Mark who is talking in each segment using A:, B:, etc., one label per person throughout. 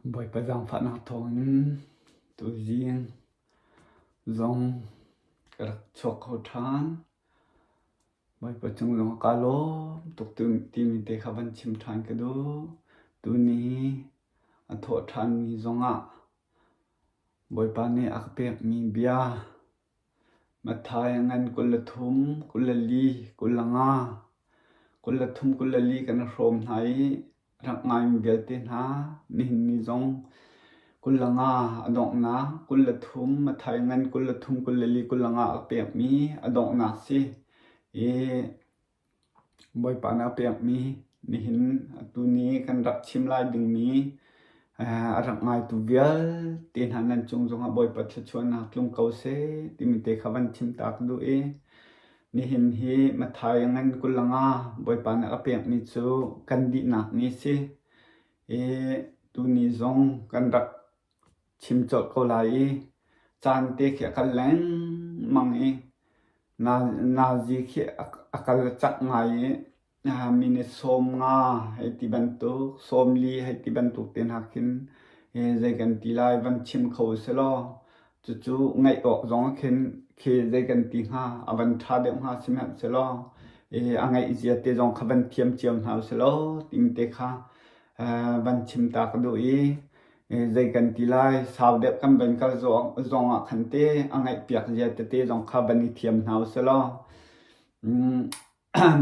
A: Bawipa zaangfahnak thawngin tuzing zong ka rak chuak kho ṭhan. Bawipa cung zong kaa lawm tuk timi te kha van chim ṭhan ka duh. Tuni a thawh ṭhanmi zongah Bawipa nih a ka pekmi bia Matthai a ngan 23, 24, 25, 23, 24 kan i hrawm hna i rak ngaimi vialte hna nihin ni zong 25 a donghnak 23 Matthai ngan 23, 24, 25 a pekmi a donghnak si i Bawipa nih a pekmi nihin atu ni kan rak chim lai dingmi a rak ngaitu vialte hna nan cung zongah Bawipa thluachuahnak tlung ko seh timi te kha van chim ta ka duh i nihin hi Matthai ngan 25 Bawipa nih a pekmi cu kan dihnak ni si i tuni zong kan rak chim colh ko lai i caan te khi a kal lengmang i Nazi khi a kal cak ngai i minute 50 hei ti bantuk, 40 hei ti bantuk te hna khin zei kan ti lai van chim kho selaw cucu ngaih awk zong ah khin khi zei kan ti hnga a van ṭha deuh hnga sihmanhsehlaw a ngaih zia te zong kha van thiam cio hna usih timi te kha van chim ta ka duh i zei kan ti lai sau deuh kan van kal zong ah khan te a ngaihpiak zia tete zong kha van i thiam hna usih law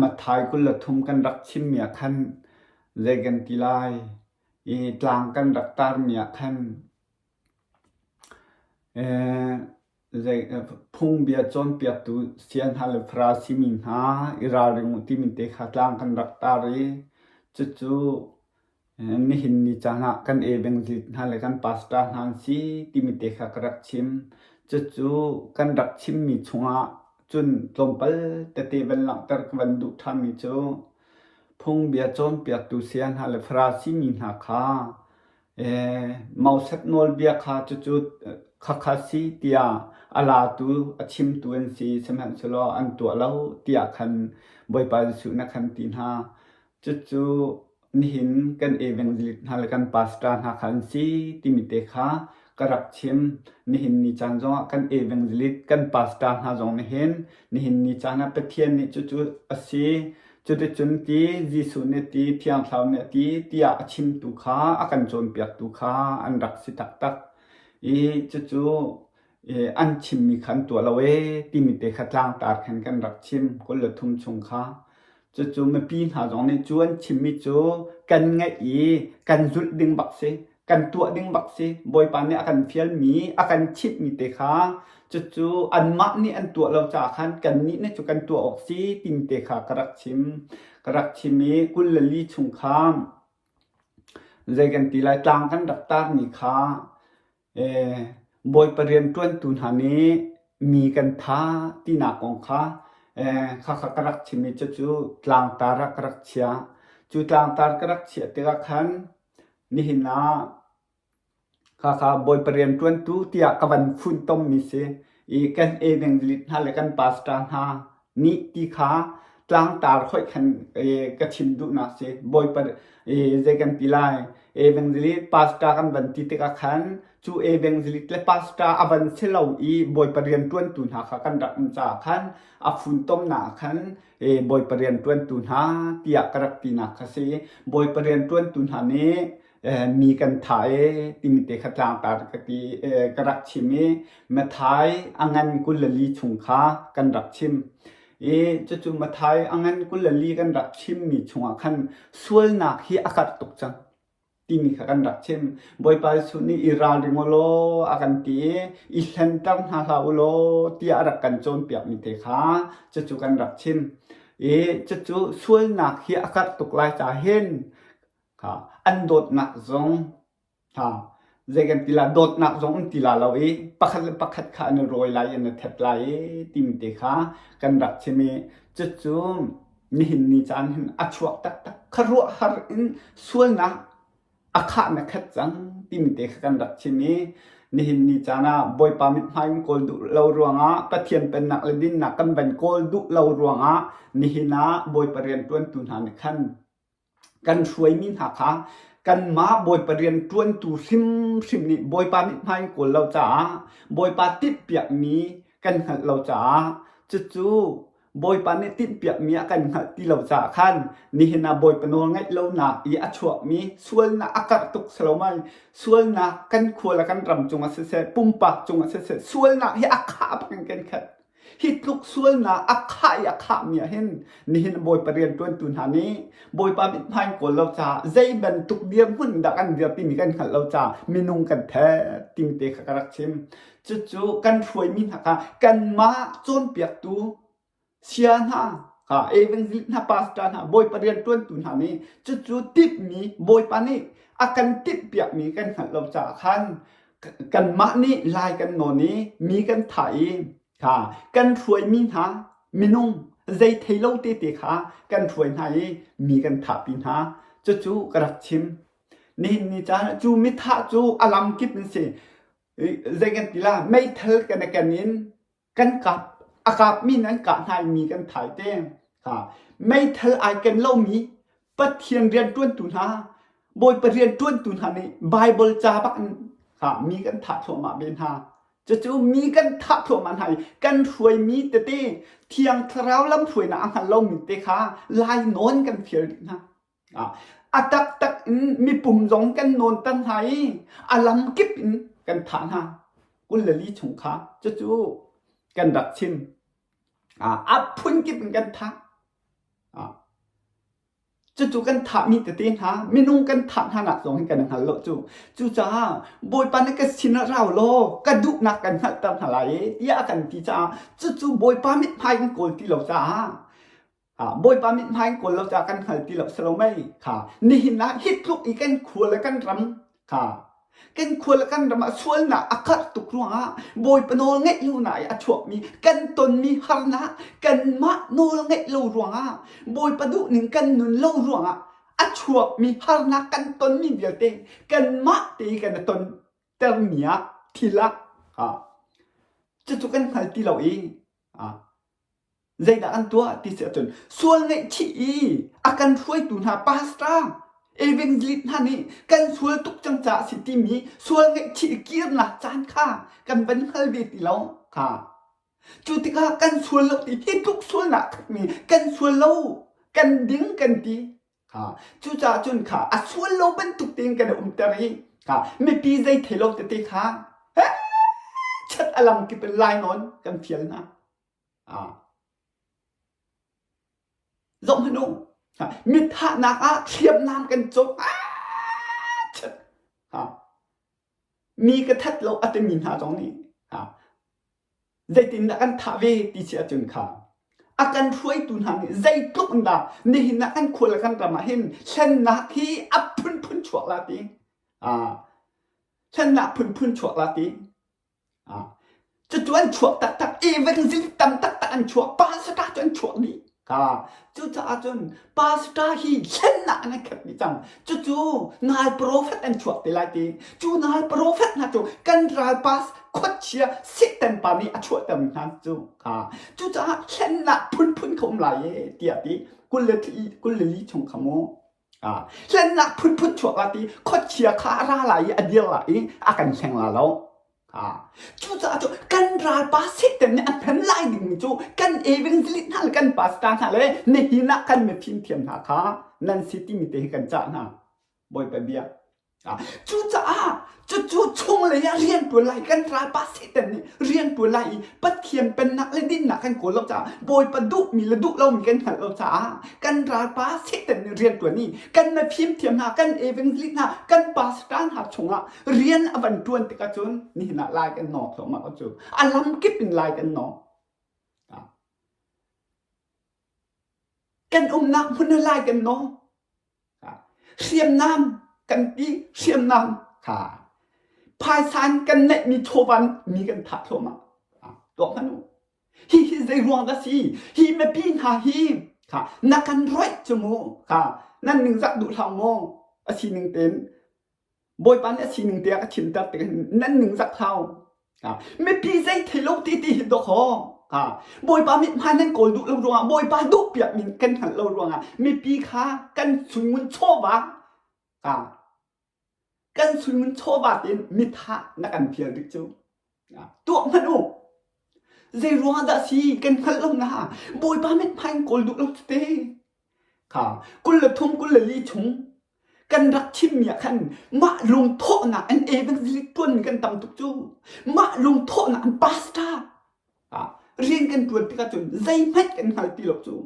A: Matthai 23 kan rak chimmi ah khan zei kan ti lai i tlang kan rak tarmi ah khan phungbia cawnpiaktu saya hna le Farasi mi hna i ralring u timi te kha tlang kan rak tar i cucu Nihin ni caan ah kan evangelist hna le kan pastor hna an si timi te kha ka rak chim. Cucu kan rak chimmi chungah cun tlawmpal tete van langhter ka van duh ṭhanmi cu phungbia cawnpiaktu saya hna le Farasi mi hna kha Moses nawlbia kha cucu khakha si tiah a latu a chimtu an si sihmanhsehlaw an tuah lo tiah khan Bawipa Jesuh nih a khan ti hna. Cucu nihin kan evangelist hna le kan pastor hna kha an si timi te kha ka rak chim. Nihin ni caan zongah kan evangelist, kan pastor hna zong nihin nihin ni caan ah Pathian nih cucu a si, cuticun ti Jesuh nih ti, Thiang Thlarau nih a ti tiah a chimtu kha a kan cawnpiaktu kha an rak si taktak. I cucu an chimmi kha an tuah lo ee timi te kha tlangtar khan kan rak chim 23 chung kha. Cucu mipi hna zong nih cu an chimmi cu kan ngaih i kan zulh ding bak si, kan tuah ding bak si. Bawipa nih a kan fialmi, a kan chimhmi te kha cucu anmah nih an tuah lo caah khan kannih nih cu kan tuah awk si timi te kha ka rak chim. Ka rak chim i 24 chung kha zei kan ti lai tlang kan rak tarmi kha Bawipa rianṭuantu hna nih mi kan tha tinak kong kha khakha ka rak chim i cucu tlangtar ah ka rak chiah. Cu tlangtar ka rak chiah tikah khan nihin ah khakha Bawipa rianṭuantu tiah ka van funtommi si i kan evangelist hna le kan pastor hna nih ti kha tlangtar hoih khan ka chim duhnak si. Bawipa zei kan ti lai evangelist pastor kan van ti tikah khan cu evangelist le pastor a van si lo i Bawipa rianṭuantu hna kha kan rak um caah khan a funtomnak ah khan Bawipa rianṭuantu hna tiah ka rak tinak kha si. Bawipa rianṭuantu hna nih mi kan tha e timi te kha tlangtar ka ti ka rak chim i Mathai a ngan 24 chung kha kan rak chim i cucu Mathai a ngan 24 kan rak chimmi chungah khan sualnak hi a karh tuk cang timi kha kan rak chim Bawipa Jesuh nih i ralring u law a kan ti i i hlenter hna hlah u law tiah a rak kan cawnpiakmi te kha cucu kan rak chim i cucu sualnak hi a karh tuk lai ca hin An dawtnak zong zei kan ti la dawtnak zong an ti la lo i pakhat le pakhat kha an i rawi lai an i that lai i timi te kha kan rak chim i cucu nihin ni caan hin a chuak taktak khuaruahhar in sualnak a khah na khat cang timi te kha kan rak chim i nihin ni caan ah Bawipa mithmai in kawl duh lo ruangah Pathian pennak le dinnak kan van kawl duh lo ruangah nihin ah Bawipa rianṭuantu hna nih khan kan hruaimi hna kha. Kanmah Bawipa rian ṭuantu hrimhrim nih Bawipa mithmai in kawl lo caah Bawipa tinhpiakmi kan hngalh lo caah cucu Bawipa nih tinhpiakmi a kan hngalh ti lo caah khan nihin ah Bawipa nawl ngaih lonak i a chuakmi sualnak a karh tuk si lo mei sualnak kan khua le kan ram cungah siseh pumpak cungah siseh sualnak hi a khah bak in kan khat. Hi tluk sualnak a khah i a khahmi ah hin nihin Bawipa rianṭuantu hna nih Bawipa mithmai in kawl lo caah zei bantuk dirhmun dah kan dir timi kan hngalh lo caah minung kan thet timi te kha ka rak chim. Cucu kan hruaimi hna kha kanmah cawnpiaktu saya hna kha evangelist hna pastor hna Bawipa rianṭuantu hna nih cucu timhmi Bawipa nih a kan timhpiakmi kan hngalh lo caah khan kanmah nih lai kan nawn i mi kan thah i kha kan hruaimi hna minung zei thei lo tete kha kan hruai hna i mi kan thahpi hna. Cucu ka rak chim. Nihin ni caan ah cu mithah cu a lamkip in si. Zei kan ti la meithal kan i ken in kan kap a kapmi in an kah hna i mi kan thai te. Kha meithal ai ken lomi Pathian rianṭuantu hna Bawipa rianṭuantu hna nih Baibal ca bak in kha mi kan thah thluahmah ve hna. Cucu mi kan thah thluahmah hna i kan hruaimi tete Thiang Thlarau lamhruainak a hngal lomi te kha lai nawn kan fial dih hna. A taktak in mipum zong kan nawnter hna i a lamkip in kan thah hna. 24 chung kha cucu kan rak chim. A phunkip in kan thah. Cucu kan thahmi tete hna, minung kan thah hnanak zong hin kan i hngal lo cu. Cucaah Bawipa nih ka sin ah rau law ka duhnak kan hngalhter hna lai i tiah a kan ti caah cucu Bawipa mithmai kan kawl ti lo caah Bawipa mithmai in kawl lo caah kan hngal ti lo si lo mei kha nihin ah hi tluk i kan khua le kan ram kha kan khua le kan ram ah sualnak a karh tuk ruangah Bawipa nawl ngeih lo na i a chuakmi kan tonmi harnak kanmah nawl ngeih lo ruangah Bawipa duhning kan nun lo ruangah a chuakmi harnak kan tonmi vialte kanmah te kan i ton termi ah thil ah cucu kan hngal ti lo i Zeidah an tuah ti si ahcun sual ngaihchih i a kan hruaitu hna pastor evangelist hna nih kan sual tuk cang caah a si timi sual ngaihchih i kirnak caan kha kan van hngal ve ti lo kha. Cu tikah kan sual lo ti hi tluk sualnak khatmi kan sual lo kan ding kan ti kha. Cucaah cun kha a sual lo bantuk tein kan i umter i kha mipi zei thei lo tete kha chat a lam kip in lai nawn kan fial hna. Zohhmanh u, mithahnak ah hriamnam kan cawk. Mi ka that lo a timi hna zong nih zeitindah kan thah ve ti si ahcun kha a kan hruaitu hna nih zeitluk in dah nihin ah kan khua le kan ram ah hin hlennak hi a phunphun chuak la ti. Hlennak phunphun chuak la ti. Cucu an chuak taktak. Evangelist tam taktak an chuak. Pastor cu an chuak dih. Cucaah cun pastor hi hlennak an khat dih cang. Cucu nal prophet an chuak te lai ti. Cu nal prophet hna cu kan ral pas khuachia Satan pa nih a chuahter mi hna cu. Cucaah hlennak phunphun kha um lai e tiah ti 24 chung kha mu. Hlennak phunphun chuak la ti khuachia kha a ra lai i a dir lai i a kan hleng la lo. Cucaah cu kan ralpa Satan nih a hman lai dingmi cu kan evangelist hna le kan pastor hna le nihin ah kan mifim thiam hna kha nan si timi te hi kan cah hna. Bawipa bia. Cucaah cucu chunglei ah rian ṭuan lai kan ralpa Satan nih rian ṭuan lai i Pathian pennak le dinnak kan kawl lo caah Bawipa duhmi le duh lomi kan hngalh lo caah kan ralpa Satan nih rian ṭuan i kan mifimthiam hna kan evangelist hna kan pastor hna chungah rian a van ṭuan tikah cun nihin ah lai kan nawng thluahmah ko cu a lamkip in lai kan nawng. Kan umnak hmun ah lai kan nawng. Hriamnam kan ti hriamnam kha phaisa in kan neihmi chawva in mi kan thah thluahmah. Tuak hmanh u. Hi hi zei ruang dah si? Hi mipi hna hi kha na kan roih cu mu kha nan ningzak duh hlah maw? A sining tein Bawipa nih a sining te a ka chimter tik nan ningzak hlau. Mipi zei thei lo ti ti hi dawkaw. Bawipa mithmai nan kawl duh lo ruangah Bawipa duhpiak mi kan hngalh lo ruangah mipi kha kan sungmun chawva. suingun chawva tein mitha na kan fial rik cu. Tuah hmanh u. Zei ruangah dah si kan hngalh lo na Bawipa mithmai in kawl duh lo cu te. Kha 23 24 chung kan rak chimmi ah khan mah lungthawhnak an evangelist tuanmi kan tam tuk cu. Mah lungthawhnak an pastor rian kan tuan tikah cun zeihmanh kan hngal ti lo cu.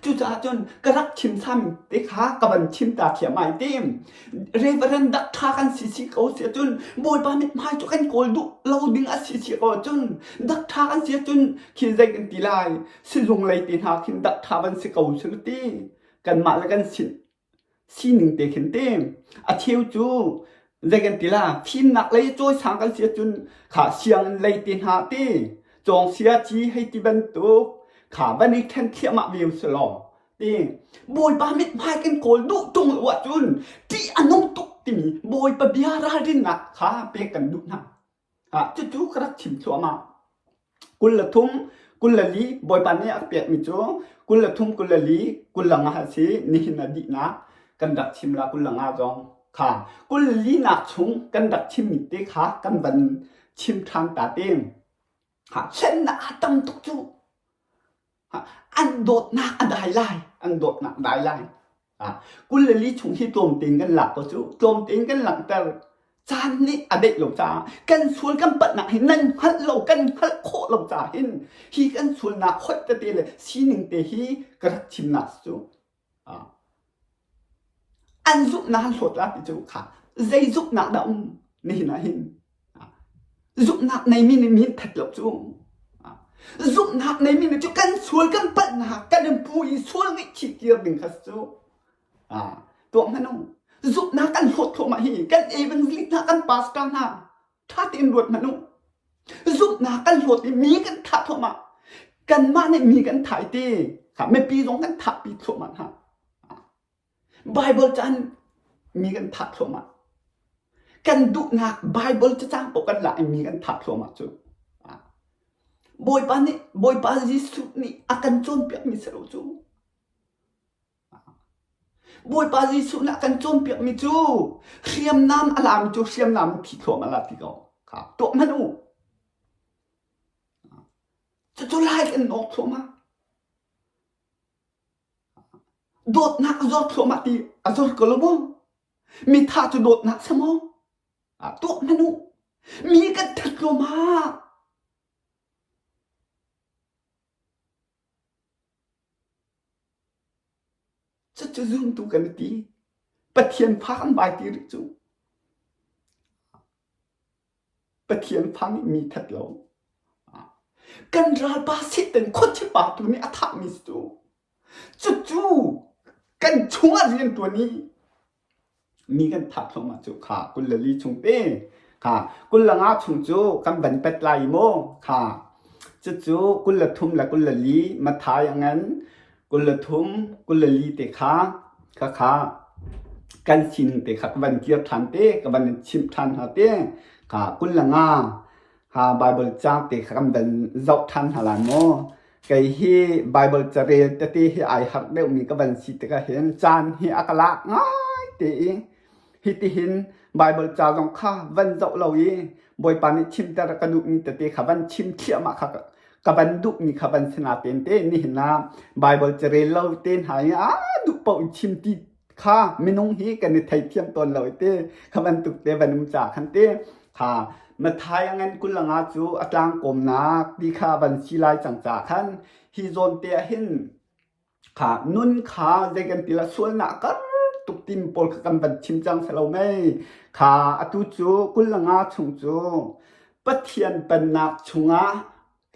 A: Cucaah cun ka rak chim sami te kha ka van chim ta thiam ai tim. Reverend dak ṭha kan si si ko si ahcun Bawipa mithmai cu kan kawl duh lo ding a si si ko ahcun dak ṭha kan si ahcun khi zei kan ti lai sizung lei te hna khin dak ṭha van si ko si ti kanmah le kan sin sining te khin te a cheu cu zei kan ti la fimnak lei cawisang kan si ahcun kha sianginn lei te hna te cawngsia ci hei ti bantuk kha van i ṭhen thliahmah ve u selaw ti Bawipa mithmai kan kawl duh ṭung lo ahcun ṭih a nung tuk timi Bawipa bia ralrinnak kha pek kan duh hna. Cucu ka rak chim thluahmah. 23, 24 Bawipa nih a ka pekmi cu 23, 24, 25 a si. Nihin a dihnak kan rak chim la 25 zong kha 24 nak chung kan rak chimmi te kha kan van chim ṭhan ta te. Hlennak a tam tuk cu. An dawtnak a dai lai. An dawtnak a dai lai. 24 chung hi tlawm tein kan lak ko cu. Tlawm tein kan langhter. Caan nih a deih lo caah kan sual kan palhnak hi nan hngalh lo kan hngalh khawh lo caah hin hi kan sualnak hoih tete le sining te hi ka rak chimnak cu. An zumhnak an hlawt la ti cu kha zei zumhnak dah um nihin ah hin zumhnak neimi nih mi that lo cu zumhnak neimi nih cu kan sual kan palhnak kan in pu i sual ngaihchih kir ding kha cu tuah hmanh u zumhnak kan hlawt thluahmah hi kan evangelist hna kan pastor hna ṭha tein ruat hmanh u. Zumhnak kan hlawt i mi kan thah thluahmah. Kanmah nih mi kan thah i ti kha mipi zong kan thahpi thluahmah hna. Bible caan mi kan thah thluahmah. Kan duhnak Bible cacang paoh kan lak i mi kan thah thluahmah cu. Bawipa nih Bawipa Jesuh nih a kan cawnpiakmi si lo cu. Bawipa Jesuh nih a kan cawnpiakmi cu hriamnam a lami cu hriamnam in thi thluahmah la ti ko kha tuah hmanh u. Cucu lai kan nawk thluahmah. Dawtnak a zor thluahmah ti a zor ko lo maw? Mitha cu dawtnak si maw? Tuah hmanh u. Mi kan that thluahmah. Cucu zumtu kan i ti. Pathian fa kan vai ti rih cu. Pathian fa nih mi that lo. Kan ralpa Satan khuachipa tu nih a thahmi si cu. Cucu kan chungah rianṭuan i mi kan thah thluahmah cu kha 24 chung te kha 25 chung cu kan van pet lai maw kha cucu 23 le 24 Matthai a ngan 23 24 te kha kha kha kan sining te kha ka van kir ṭhan te ka van chimh ṭhan hna te kha 25 ha Bible caang te kha kan van zoh ṭhan hna lai maw Kei hi Baibal carel tete hi ai harh deuhmi ka van si tikah hin caan hi a ka lak ngai te i hitihin Baibal ca zong kha van zoh lo i Bawipa nih chimter a ka duhmi tete kha van chim thliahmah kha ka van duhmi kha van si natein te nihin ah Baibal carel lo te hna i a duh paoh in chim ti kha minung hi kan i theithiam tawn lo i te kha bantuk te van um ca khan te kha Matthai a ngan 25 cu a tlangkawmnak ti kha van si lai cang ca khan hi zawn te ah hin kha nun kha zei kan ti la sualnak kar tuk tim pawl kha kan van chim cang selo mei kha atu cu 25 chung cu Pathian pennak chungah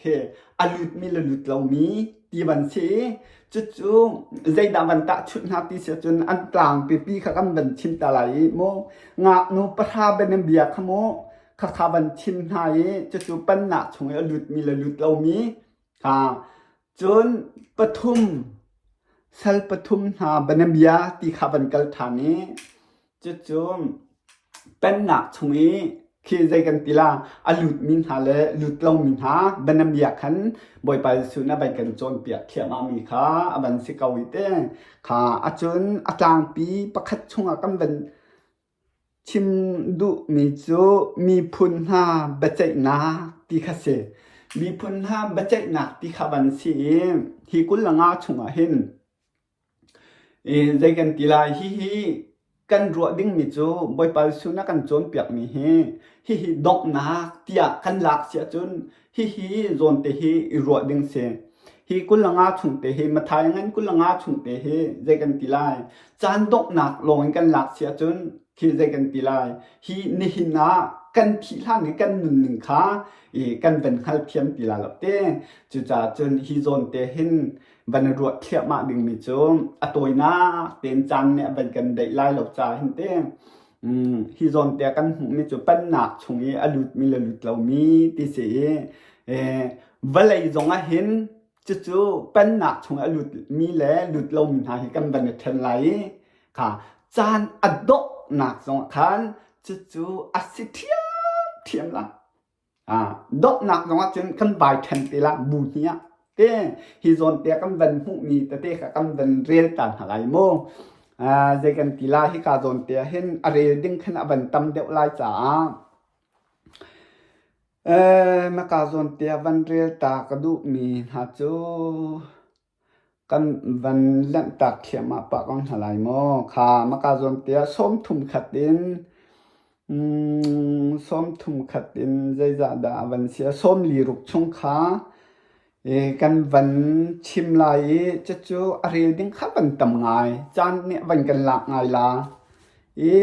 A: khi a lutmi le lut lomi ti van si i cucu zeidah van tahchunh hna ti si ahcun an tlang pipi kha kan van chim ta lai i mu ngaknu pahra bianabia kha mu khakha van chim hna i cucu pannak chung i a lutmi le lut lomi ha cun pathum sal pathum hna bianabia ti kha van kal ṭhan i Cucu pennak chung i khi zei kan ti la a lutmi hna le lut lomi hna bianabia khan Bawipa Jesuh nih a van kan cawnpiak thliahmahmi kha a van si ko i te kha acun a tlangpi pakhat chungah kan van. Chim duhmi cu miphun hna biaceihnak ti kha si. Miphun hna biaceihnak ti kha van si i hi 25 chungah hin zei kan ti lai hihi kan ruah dingmi cu Bawipa Jesuh na kan cawnpiakmi hi hihi donghnak tiah kan lak si ahcun hihi zawnte hi i ruah ding si. Hi 25 chung te hi Matthai ngan 25 chung te hi zei kan ti lai caan donghnak lawng in kan lak si ahcun khi zei kan ti lai hi nihin ah kan thih hlan i kan nunning kha i kan van hngalthiam ti la lo te. Cucaah cun hi zawn te hin van i ruah thliahmah dingmi cu a tawinak tein caan nih a van kan deih lai lo ca hin te hi zawn te kan hmuhmi cu pennak chung i a lutmi le lut lomi ti si i vawlei zong ah hin cucu pennak chung a lutmi le lut lomi hna hi kan van i ṭhen lai i kha caan a donghnak zong ah khan cucu a si ṭhiamṭhiam la. Donghnak zongah cun kan vai ṭhen te la bu hnih ah te hi zawn te kan van hmuhmi tete kha kan van rel ta hna lai mu. Zei kan ti la hika zawn te ah hin a rel ding khan a van tam deuh lai caah maka zawn te ah van rel ta ka duhmi hna cu Kan van lanhtak thliahmah pah ko hna lai maw? Kha maka zawn te ah 31 in 31 in zeizah dah a van si a 46 chung kha kan van chim lai i cucu a rel ding kha van tam ngai. Caan nih van kan lak ngai la. I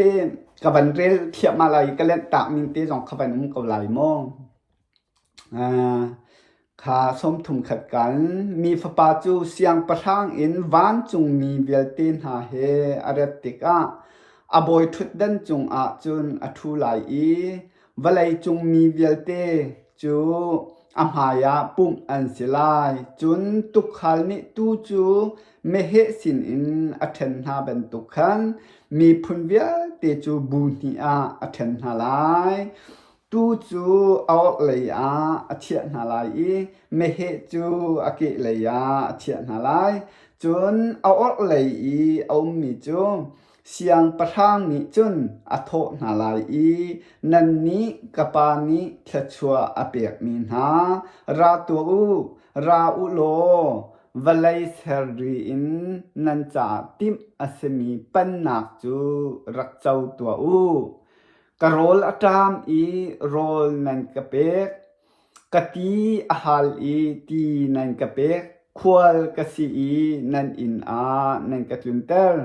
A: ka van rel thliahmah lai i ka lanhtak ning te zong kha van um ko lai maw? Kha 31 kan mi fapa cu siangpahrang in vancungmi vialte hna he a rat tikah a bawiṭhutdan cungah cun a ṭhu lai i vawleicung mi vialte cu a hmaiah pumh an si lai. Cun tuukhal nih tuu cu meheh sinin a ṭhen hna bantuk khan miphun vialte cu bu hnih ah a ṭhen hna lai. Tuu cu a orhlei ah a chiah hna lai i meheh cu a kehlei ah a chiah hna lai. Cun a orhlei i a ummi cu siangpahrang nih cun a thawh hna lai i, Nannih ka pa nih thluachuah a pekmi hna, ra tuah u, ra u law vawlei serri in nan caah timh a simi pennak cu rak co tuah u. Ka rawl a ṭam i rawl nan ka pek, ka ti a hal i ti nan ka pek, khual ka si i nan inn ah nan ka tlunter.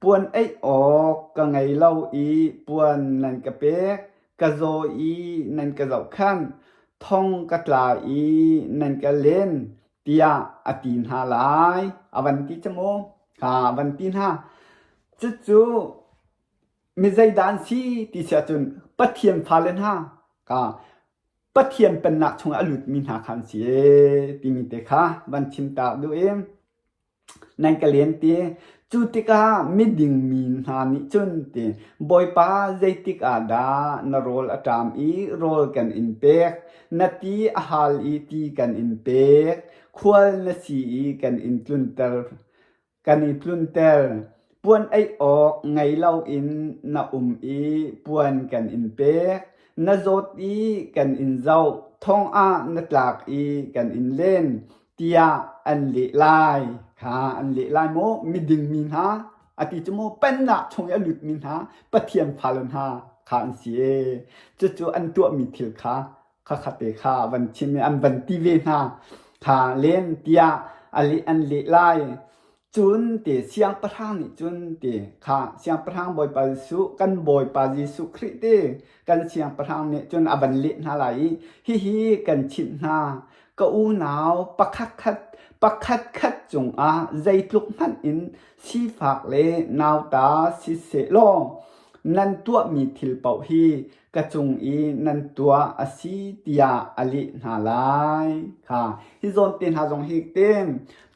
A: Puan eih awk ka ngei lo i puan nan ka pek, ka zaw i nan ka zohkhanh, thong ka tla i nan ka len, tiah a ti hna lai. A van ti cu mu, a van ti hna. Cucu Mi zeidah an si ti si ahcun Pathian fale hna ka Pathian pennak chungah a lutmi hna kha an si ee timi te kha van chim ta duh i nan ka len ti. Cu tikah miding mi hna nih cun ti Bawipa zeitik ah dah na rawl a ṭam i rawl kan in pek, na ti a hal i ti kan in pek, khual na si i kan in tlunter Kan i tlunter. Puan eih awk ngei loin na um i puan kan in pek. Na zawt i kan in zoh. Thong ah na tlak i kan in len tiah an leh lai. Kha an leh lai maw? Miding mi hna a ti cu maw? Pennak chung i a lutmi hna Pathian fale hna kha an si ee. Cucu an tuahmi thil kha khakhat te kha van chim i an van ti ve hna kha len tiah a leh an leh lai cun te siangpahrang nih cun te kha siangpahrang bawipa Jesuh kan bawipa Jesuh Khrih te kan siangpahrang nih cun a van leh hna lai i hihi kan chimh hna ka unau pakhat khat pakhat khat cungah zeitluk hmanh in sifak le nauta siseh law nan tuahmi thil paoh hi ka cung i nan tuah a si tiah a leh hna lai. Kha hi zawn te hna zong hi te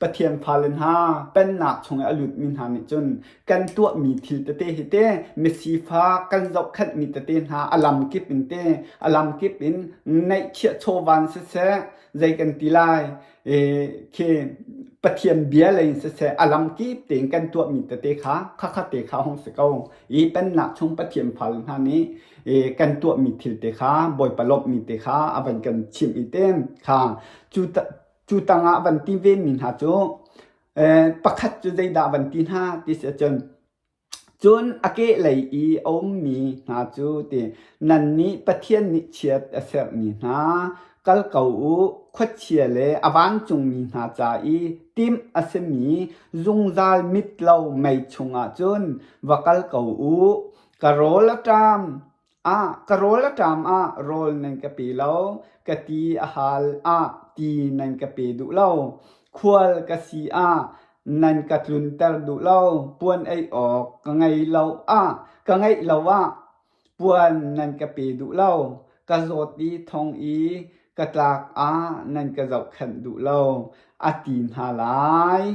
A: Pathian fale hna pennak chung i a lutmi hna nih cun kan tuahmi thil tete hi te misifak kan zohkhenhmi tete hna a lam kip in te a lam kip in neihchiah chawvan siseh zei kan ti lai. Khi Pathian bia lei in siseh a lamkip tein kan tuahmi tete kha khakha te kha hung si ko. I pennak chung Pathian fale hna nih kan tuahmi thil te kha Bawipa lawmhmi te kha a van kan chimh i te kha cu cu tangah van ti ve mi hna cu pakhat cu zeidah van ti hna ti si ahcun Cun a kehlei i a ummi hna cu ti nannih Pathian nih chiat a serhmi hna, kal ko u, khuachia le a vancungmi hna ca i timh a simi zungzal mit lo mei chungah cun va kal ko u. Ka rawl a ṭam ah ka rawl a ṭam ah rawl nan ka pe lo, ka ti a hal ah ti nan ka pe duh lo, khual ka si ah nan ka tlunter duh lo, puan ei awk ka ngei lo ah ka ngeih lo ah puan nan ka pe duh lo, ka zawt i thong i ka tlak ah nan ka zohkhenh duh lo, a ti hna lai.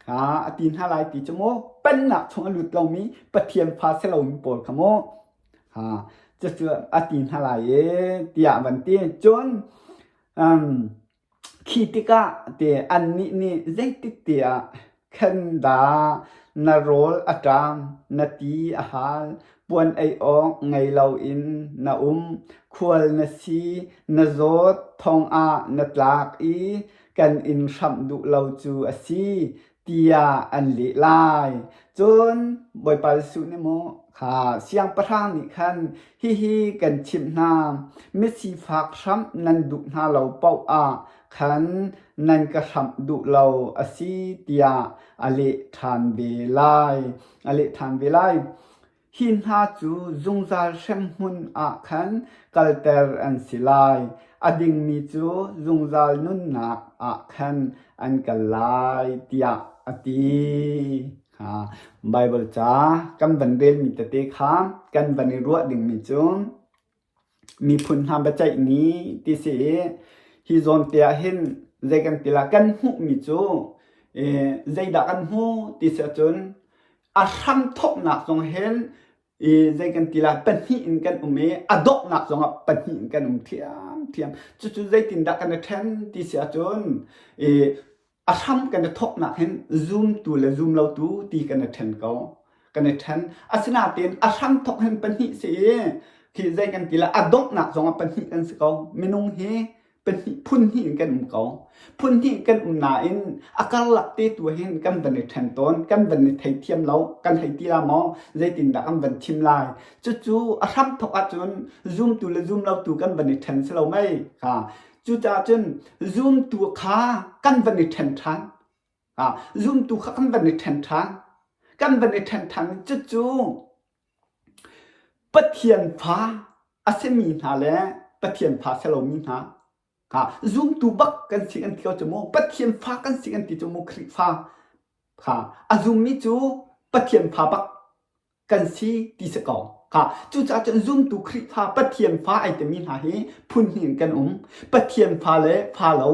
A: Kha a ti hna lai ti cu maw pennak chung a lut lomi Pathian fa si lomi pawl kha maw ha cucu a ti hna lai e tiah van ti. Cun um, khi tikah te annih nih zeitik te ah khan dah na rawl a ṭam, na ti a hal, puan ei awk ngei loin na um, khual na si, na zawt, thong ah na tlak i kan in hramh duh lo cu a si tiah an leh lai. Cun Bawipa Jesuh nih maw kha siangpahrang nih khan hihi kan chimh hna, misifak hramh nan duh hna lo paoh ah khan nan ka hramh duh lo a si tiah a leh ṭhan ve lai. A leh ṭhan ve lai. Hi hna cu zungzal hremhmun ah khan kalter an si lai, a dingmi cu zungzal nunnak ah khan an kal lai, tiah a ti. Baibal ca kan van relmi tete kha kan van i ruah dingmi cu miphun hna biaceih ni ti si i hi zawn te ah hin zei kan ti la kan hmuhmi cu zeidah kan hmuh ti si ahcun a hramthawknak zong hin i zei kan ti lai pahnih in kan um i a donghnak zongah pahnih in kan um ṭhiamṭhiam. Cucu zeitindah kan i ṭhen ti si ahcun i a hram kan i thawknak hin zumtu le zumlotu ti kan i ṭhen ko. Kan i ṭhen. Asinain a hramthawk hin pahnih si i khi zei kan ti lai a donghnak zongah pahnih kan si ko. Minung hi pahnih phun hnih in kan um ko. Phun hnih kan um nain a karlak te tu hin kan van i ṭhen tawn, kan van i theithiam lo, kan hei ti la maw, zeitindah kan van chim lai. Cucu a hramthawk ahcun zumtu le zumlotu kan van i ṭhen si lo mei? Kha. Cucaah cun zumtu kha kan van i ṭhen ṭhan. Zumtu kha kan van i ṭhen ṭhan. Kan van i ṭhen ṭhan. Cucu Pathian fa a simi hna le Pathian fa si lomi hna kha zumtu bak kan si kan ti ko cu mu. Pathian fa kan si kan ti cu mu Khrihfa kha a zummi cu Pathian fa bak kan si ti si ko. Kha cucaah cun zumtu Khrihfa Pathian fa ai timi hna hi phun hnih in kan um. Pathian fa le fa lo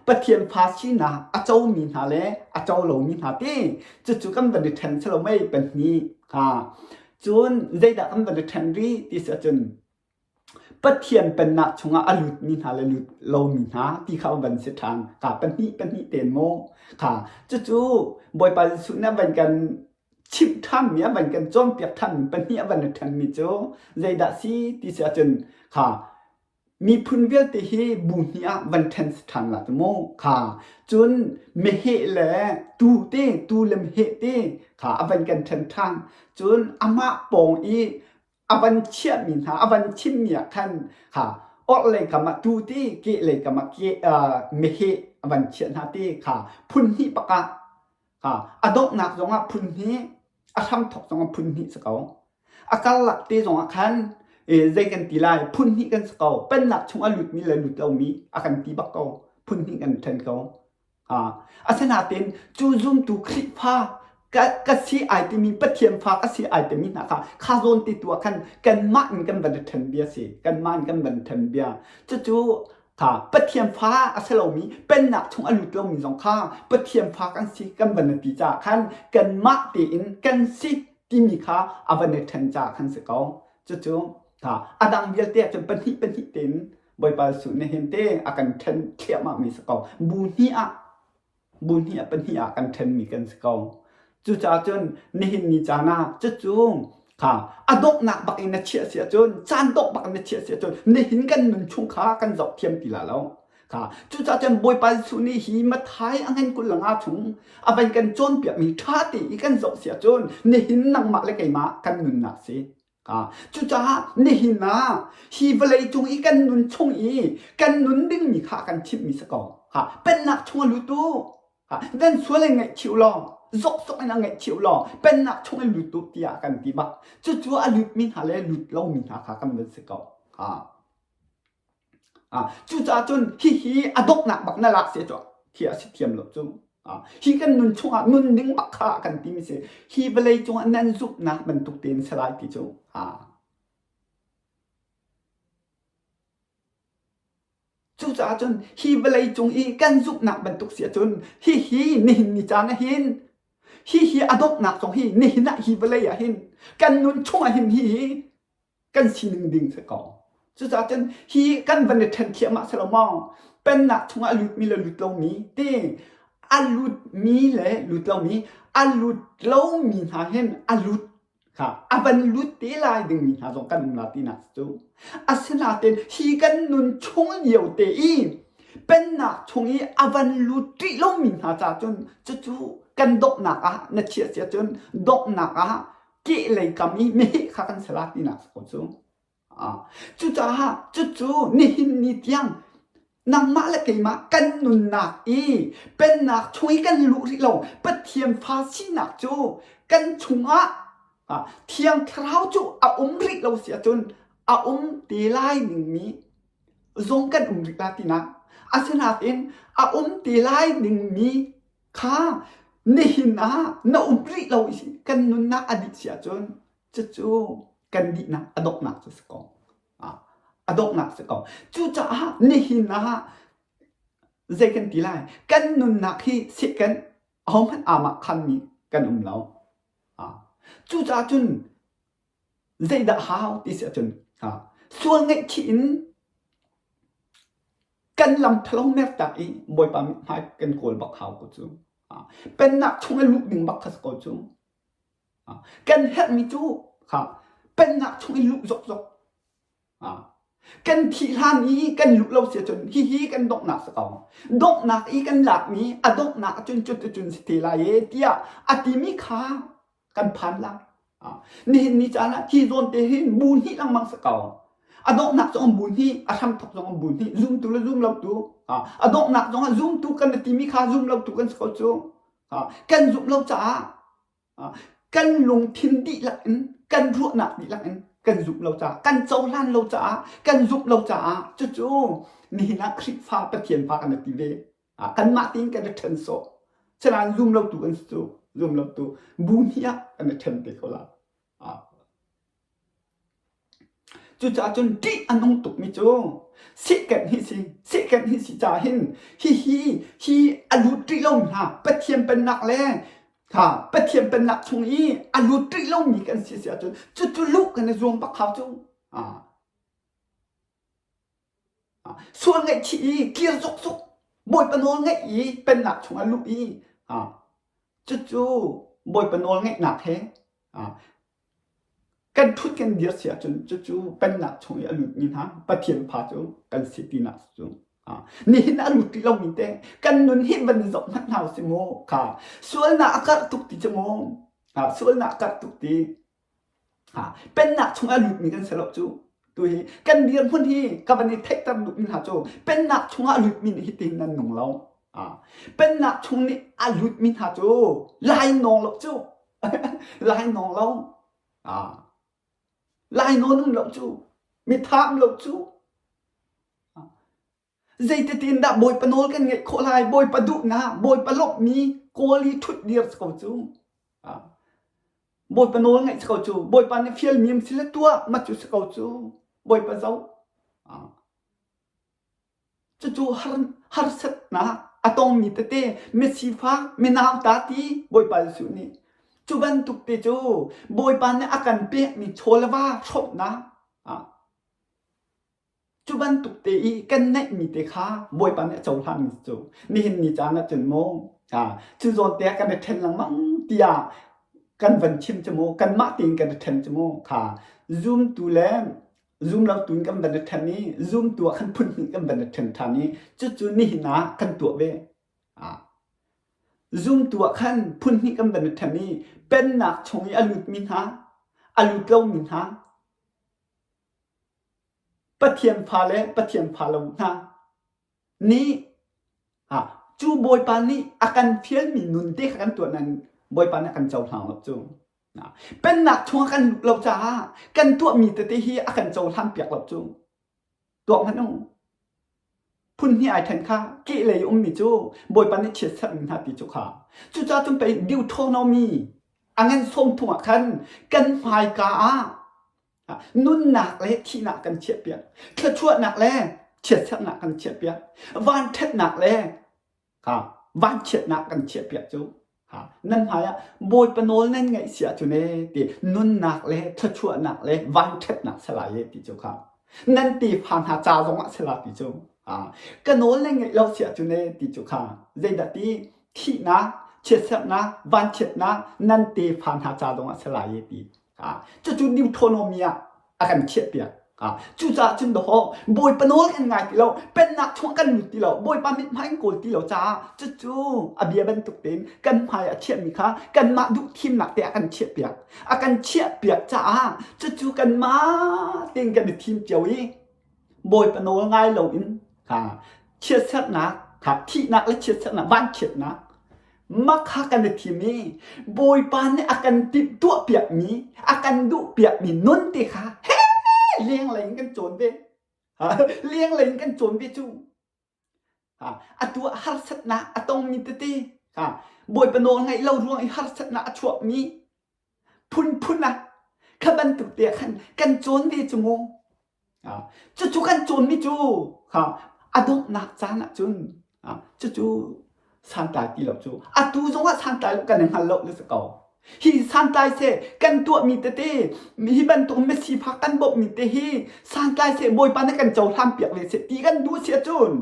A: Pathian fa sinak a comi hna le a co lomi hna ti cucu kan van i ṭhen si lo mei pahnih ha cun zeidah kan van i ṭhen rih ti si ahcun Pathian pennak chungah a lutmi hna le lut lomi hna ti kha van si ṭhan ka pahnih pahnih ten maw kha cucu Bawipa Jesuh nih a van kan chimh ṭhanmi a van kan cawnpiak ṭhanmi pahnih a van i ṭhenmi cu zeidah si ti si ahcun kha Miphun vialte hi bu hnih ah van ṭhen si ṭhan la cu mu. Kha cun meheh le tuu te, tuu le meheh te kha a van kan ṭhen ṭhan. Cun amah pawng i a van chiahmi hna, a van chimmi ah khan kha orhlei kam ah tuu ti, kehlei kam ah ke, uh, meheh a van chiah hna ti kha phun hnih bak ah kha a donghnak zongah phun hnih, a hramthawk zongah phun hnih si ko. A karlak te zongah khan zei kan ti lai phun hnih kan si ko pennak chung a lutmi le lut lomi a kan ti bak ko phun hnih kan ṭhen ko. Asinain cu zumtu Khrihfa ka, ka si ai timi Pathian fa ka si ai timi hna kha kha zawn te tu ah khan kanmah in kan van i ṭhen bia si kanmah in kan van ṭhen bia cucu kha Pathian fa a si lomi pennak chung a lut lomi zong kha Pathian fa kan si kan van i ti caah khan kanmah tein kan si timi kha a van i ṭhen caah khan si ko. Cucu a dang vialte ahcun pahnih pahnih tein. Bawipa Jesuh nih hin te a kan ṭhen thliahmahmi si ko. Bu hnih ah bu hnih ah pahnih ah kan ṭhenmi kan si ko. Cucaah cun nihin ni caan ah cucu kha a donghnak bak in na chiah si ahcun caan dongh bak in na chiah si ahcun nihin kan nun chung kha kan zoh thiam ti la lo. Kha cucaah cun Bawipa Jesuh nih hi Matthai a ngan 25 chung a van kan cawnpiakmi ṭha te i kan zoh si ahcun nihin nangmah le keimah kan nunnak si. Cucaah nihin ah hi vawlei cung i kan nun chung i kan nun dingmi kha a kan chimhmi si ko. Pennak chung a lut u. Nan sual in ngaihchih u law, zokzok in a ngaihchih u law, pennak chung in lut u tiah a kan ti bak. Cucu a lutmi hna le lut lomi hna kha kan van si ko. Cucaah cun hihi a donghnak bak na lak si cu khi a si thiam lo cu. Hi kan nun chungah nun ding bak kha kan timi si. Hi vawlei cungah nan zumhnak bantuk tein si lai ti cu. Cucaah cun hi vawlei cung i kan zumhnak bantuk si ahcun hihi nihin ni caan ah hin hihi a donghnak zong hi nihin ah hi vawlei ah hin kan nun chungah hin hihi kan sining ding si ko. Cucaah cun hi kan van i ṭhen thiam ah si lo maw? Pennak chungah a lutmi le lut lomi ti a lutmi le lut lomi a lut lomi hna hin a lut kha a van lut te lai dingmi hna zong kan um la tinak cu. Asinain hi kan nun chung lio te i pennak chung i a van lut rih lomi hna ca cun cucu kan donghnak ah na chiah sia cun donghnak ah kehlei kam i meheh kha kan si la tinak si ko cu. Cucaah cucu nihin ni tiang nangmah le keimah kan nunnak i pennak chung i kan luh rih lo Pathian fa sinak cu kan chungah Thiang Thlarau cu a um rih lo si ahcun a um te lai dingmi zong kan um rih la tinak. Asinain a um te lai dingmi kha nihin ah na um rih lo i kan nunnak a dih si ahcun cucu kan dihnak a donghnak cu si ko. A donghnak si ko. Cucaah nihin ah zei kan ti lai? Kan nunnak hi sehkan ahohmanh aamah khanmi kan um lo. Cucaah cun zeidah hau ti si ahcun sual ngaihchih in kan lam ṭhalo mertak i Bawipa mithmai kan kawl bak hau ko cu. Pennak chung i luh ding bak kha si ko cu. Kan herhmi cu kha pennak chung i luh zokzok. Kan thih hlan i kan luh lo si ahcun hihi kan donghnak si ko. Donghnak i kan lakmi a donghnak ahcun cuticun si te lai e tiah a timi kha kan phan lai. Nihin ni caan ah hi zawn te hin bu hnih lengmang si ko. A donghnak zong bu hnih, a hramthok zong bu hnih, zumtu le zum lotu. A donghnak zong ah zumtu kan timi kha zum lotu kan si ko cu. Kan zumh lo caah kan lungthin dihlak in kan ruahnak dihlak in kan zumh lo caah kan cohlan lo caah kan zumh lo caah cucu nihin ah Khrihfa Pathian fa kan ti ve. Kanmah tein kan i ṭhen sawh. Sinain zum lotu kan si cu. Zum lotu bu hnih ah kan i ṭhen te ko la. Cucaah cun ṭih a nung tukmi cu sehkenh hi si. Sehkenh hi si caah hin hihi hi a lut rih lomi hna Pathian pennak le ha Pathian pennak chung i a lut rih lomi kan si si ahcun cucu luh kan i zuam bak hau cu. Sual ngaihchih i kir zukzuk Bawipa nawl ngaih i pennak chungah luh i cucu Bawipa nawl ngaihnak he kan ṭhut kan dir si ahcun cucu pennak chung i a lutmi hna Pathian fa cu kan si tinak cu nihin a lut rih lomi te kan nun hi van i zoh hmanh hna usih mu kha sualnak a karh tuk ti cu mu sualnak a karh tuk ti Pennak chungah lutmi kan si lo cu. Tu hi kan dirhmun hi ka van i theihter duhmi hna cu pennak chungah lutmi nih hitin nan nung lo. Pennak chung nih a lutmi hna cu lai nawng lo cu. lai nawng lo. Lai nawn um lo cu. Mitham lo cu. Zeititin dah Bawipa nawl kan ngaih khawh lai? Bawipa duhnak, Bawipa lawmhmi kawl i ṭhut dir si ko cu. Bawipa nawl ngaih si ko cu. Bawipa nih fialmi um si le tuah ma cu si ko cu. Bawipa zoh. Cucu har, harsatnak a tongmi tete misifak, minauta ti Bawipa Jesuh nih cu bantuk te cu Bawipa nih a kan pekmi chaw le va hrawmhnak. Cu bantuk te i kan neihmi te kha Bawipa nih a cohlanmi cu nihin ni caan ah cun maw cu zawn te ah kan i ṭhen lengmang tiah kan van chim cu mu kanmah tein kan i ṭhen cu mu kha zumtu le zumlotu in kan van i ṭhen i zumtu ah khan phun hnih kan van i ṭhen ṭhan i cucu nihin ah kan tuah ve. Zumtu ah khan phun hnih kan van i ṭhen i pennak chung i a lutmi hna, a lut lomi hna, Pathian fa le Pathian fa lo hna nih cu Bawipa nih a kan fialmi nun te kha kan tuah nain Bawipa nih a kan cohlang lo cu. Pennak chungah kan lut lo caah kan tuahmi tete hi a kan cohlan piak lo cu. Tuak hmanh u. Phun hnih ai ṭhen kha kehlei ummi cu Bawipa nih chiatserhmi hna ti cu kha. Cucaah cun pei Deuteronomy a ngan sawm thum ah khan kan hmaika ah nunnak le thihnak kan chiahpiak. Thluachuahnak le chiatserhnak kan chiahpiak. Vanṭhatnak le vanchiatnak kan chiahpiak cu. Nan hmaiah Bawipa nawl nan ngaih si ahcun ee ti nunnak le thluachuahnak le vanṭhatnak si lai ee ti cu kha. Nan tefa hna ca zongah si la ti cu. Ka nawl nan ngaih lo si ahcun ee ti cu kha. Zeidah ti thihnak, chiatserhnak, vanchiatnak nan tefa hna ca zongah si lai ee ti. Cucu Deuteronomy ah a kan chiahpiak. Cucaah cun dawh Bawipa nawl kan ngai ti lo, pennak chung kan lut ti lo, Bawipa mithmai in kawl ti lo caah cucu a bia bantuk tein kan hmai a chiahmi kha kanmah duh thimnak te a kan chiahpiak. A kan chiahpiak caah cucu kanmah tein kan i thim cio i Bawipa nawl ngai loin kha chiatserhnak kha thihnak le chiatserhnak vanchiatnak makha kan i thim i Bawipa nih a kan timhtuah piakmi a kan duh piakmi nun te kha he lenglei in kan cawn ve lenglei in kan cawn ve cu atu ah harsatnak a tongmi tete Bawipa nawl ngaih lo ruang i harsatnak a chuakmi phunphun ah kha bantuk te ah khan kan cawn ve cu mu. Cucu kan cawnmi cu a donghnak caan ah cun cucu santlai ti lo cu atu zongah santlai lo kan i hngal lo na si ko. Hi santlai seh kan tuahmi tete hi bantuk misifak kan bawmhmi te hi santlai seh Bawipa nih kan cohlan piak ve seh ti kan duh si ahcun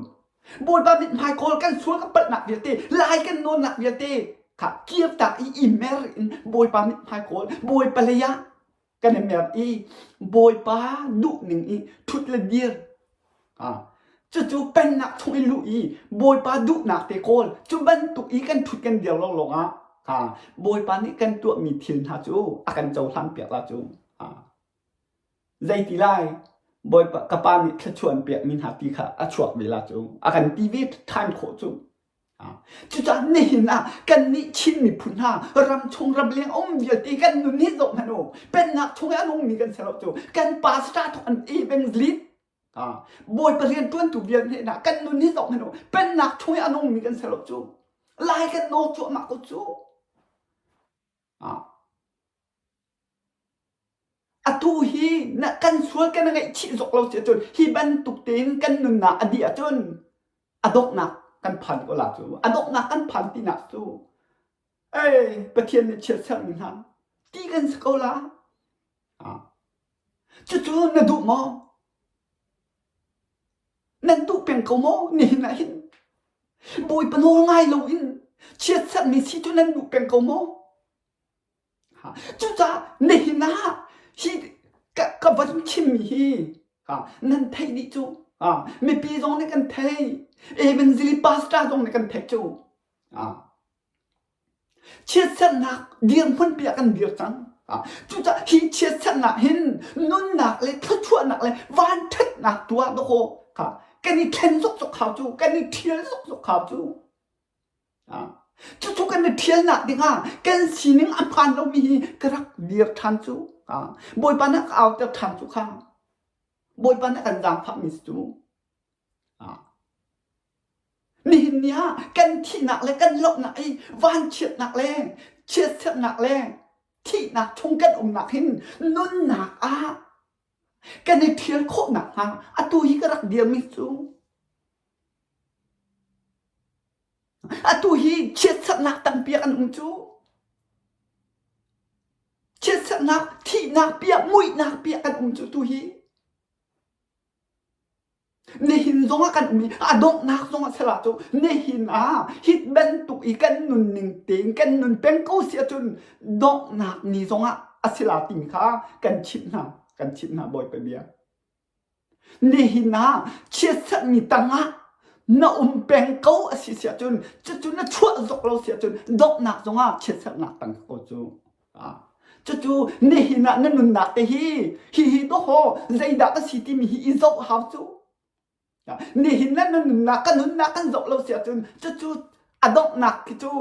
A: Bawipa mithmai kawl kan sual kan palhnak vialte lai kan nawnnak vialte kha kirtak i i mer in Bawipa mithmai kawl Bawipa lei ah kan i mer i Bawipa duhning i ṭhut le dir cucu pennak chung i luh i Bawipa duhnak te kawl cu bantuk i kan ṭhut kan dir lawnglawng ah Bawipa nih kan tuahmi thil hna cu a kan cohlan piak la cu. Zeiti lai Bawipa ka pa nih thluachuah an pekmi hna ti kha a chuak ve la cu a kan ti ve ṭhan khawh cu. Cucaah nihin ah kannih Chin miphun hna ramchung ramleng um vialte kan nun hi zoh hmanh u. Pennak chung i a nungmi kan si lo cu. Kan pastor thawk an evangelist Bawipa rianṭuantu vialte hna kan nun hi zoh hmanh u. Pennak chung i a nungmi kan si lo cu. Lai kan nawl cuahmah ko cu. Atu hi na kan sual kan ngaihchih zok lo si ahcun hi bantuk tein kan nunnak a dih ahcun a donghnak kan phan ko la cu. A donghnak kan phan tinak cu ei Pathian nih chiatserhmi hna ti kan si ko la. Cucu na duh maw? Nan duh peng ko maw nihin ah hin? Bawipa nawl ngai loin chiatserhmi si cu nan duh peng ko maw? Cucaah nihin ah hi ka, ka van chimmi hi nan theih dih cu. Mipi zong nih kan theih. Evangelist pastor zong nih kan theih cu. Chiatserhnak dirhmun pi ah kan dir cang. Cucaah hi chiatserhnak hin nunnak le thluachuahnak le vanṭhatnak tu ah dawkaw kan i thlen zokzok hau cu, kan i ṭhial zokzok hau cu. Cucu kan i ṭhialnak dingah kan sining a hmaan lomi hi ka rak dir ṭhan cu. Bawipa nih a ka auter ṭhan cu kha. Bawipa nih a kan zaangfahmi si cu. Nihin ni ah kan thihnak le kan lohnak i vanchiatnak le chiatserhnak le thihnak chung kan umnak hin nunnak ah kan i ṭhial khawh nakhnga atu hi ka rak dirmi cu Atu hi chiatserhnak tampi an um cu. Chiatserhnak, thihnak piah, muihnak piah kan um cu tu hi. zongah kan um i a donghnak zongah sala cu nihin ah hi bantuk i kan nunning tein kan nun peng ko si ahcun donghnak ni zongah a si la timi kha kan chimh hna kan chimh hna Bawipa bia. Nihin ah chiatserhmi tangah na um peng ko a si si ahcun cucu na chuah zok lo si ahcun donghnak zongah chiatserhnak tang ko cu. Cucu nihin ah na nunnak te hi hihi dawhaw zeidah ka si timi hi i zoh hau cu. Nihin na nunnak ka nunnak kan zoh lo si ahcun cucu a donghnak khi cu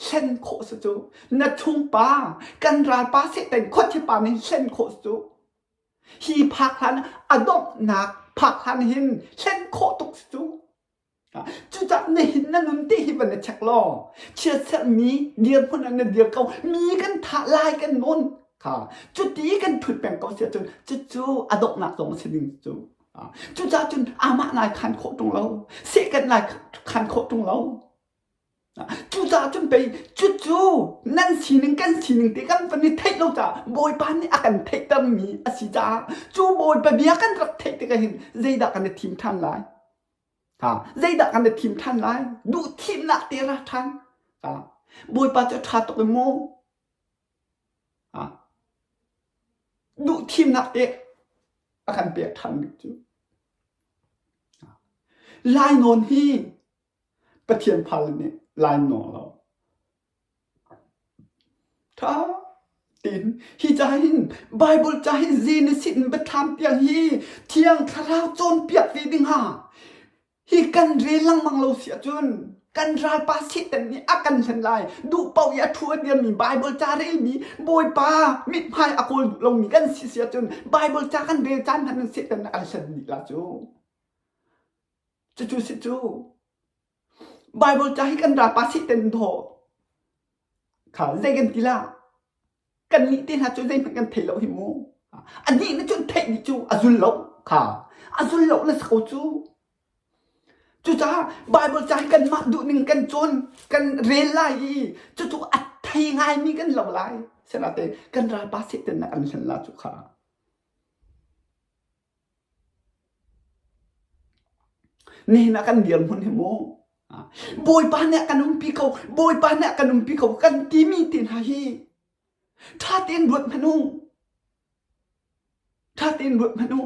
A: hlen khawh si cu. Na chungpa kan ralpa sehten khuachipa nih hlen khawh si cu. Hi phak hlan a donghnak phak hlan hin hlen khawh tuk si cu. Cucaah nihin na nun te hi van i check law chiatserhmi dirhmun ah na dir ko mi kan thah lai kan nawn kha cuti kan thut peng ko si ahcun cucu a donghnak zong a si ding cu. Cucaah cun amah nai khan khawh ṭung lo seh kan nai khan khawh ṭung lo. Cucaah cun pei cucu nan sining kan sining te kan van i theih lo caah Bawipa nih a kan theihtermi a si caah cu Bawipa bia kan rak theih tikah hin zeidah kan i thim ṭhan lai? Ha, zeidah kan i thim ṭhan lai? Duh thimnak te ra ṭhan. Ha, Bawipa cu a ṭha tuk i mu. Ha, duh thimnak te a kan pek ṭhan bik cu. Lainawn hi Pathian phal nih lai nawng lo. Ṭha tein hi ca hin Bible ca hi Genesis in biathlam tiang hi Thiang Thlarau cawnpiak ve ding ha hi kan rel lengmang lo si ahcun kan ralpa Satan nih a kan hlen lai duh paoh i a thu a dirmi Bible ca relmi Bawipa mithmai a kawl duh lomi kan si si ahcun Bible ca kan rel caan hmanh in Satan nih a kan hlen dih la cu. Cucu si cu Bible ca hi kan ralpa Satan dawh kha zei kan ti la kan nih te hna cu zeihmanh kan thei lo hi mu anih na cun theih dih cu a zul lo kha a zul lo na si ko cu cucaah Bible ca hi kanmah duhning kan cawn kan rel lai i cucu a thei ngaimi kan lo lai sinate kan ralpa Satan na kan hlen la cu kha Nihin ah kan dirhmun hi mu Bawipa nih a kan umpi ko, Bawipa nih a kan umpi ko kan timi te hna hi ṭha tein ruat hmanh u. Ṭha tein ruat hmanh u.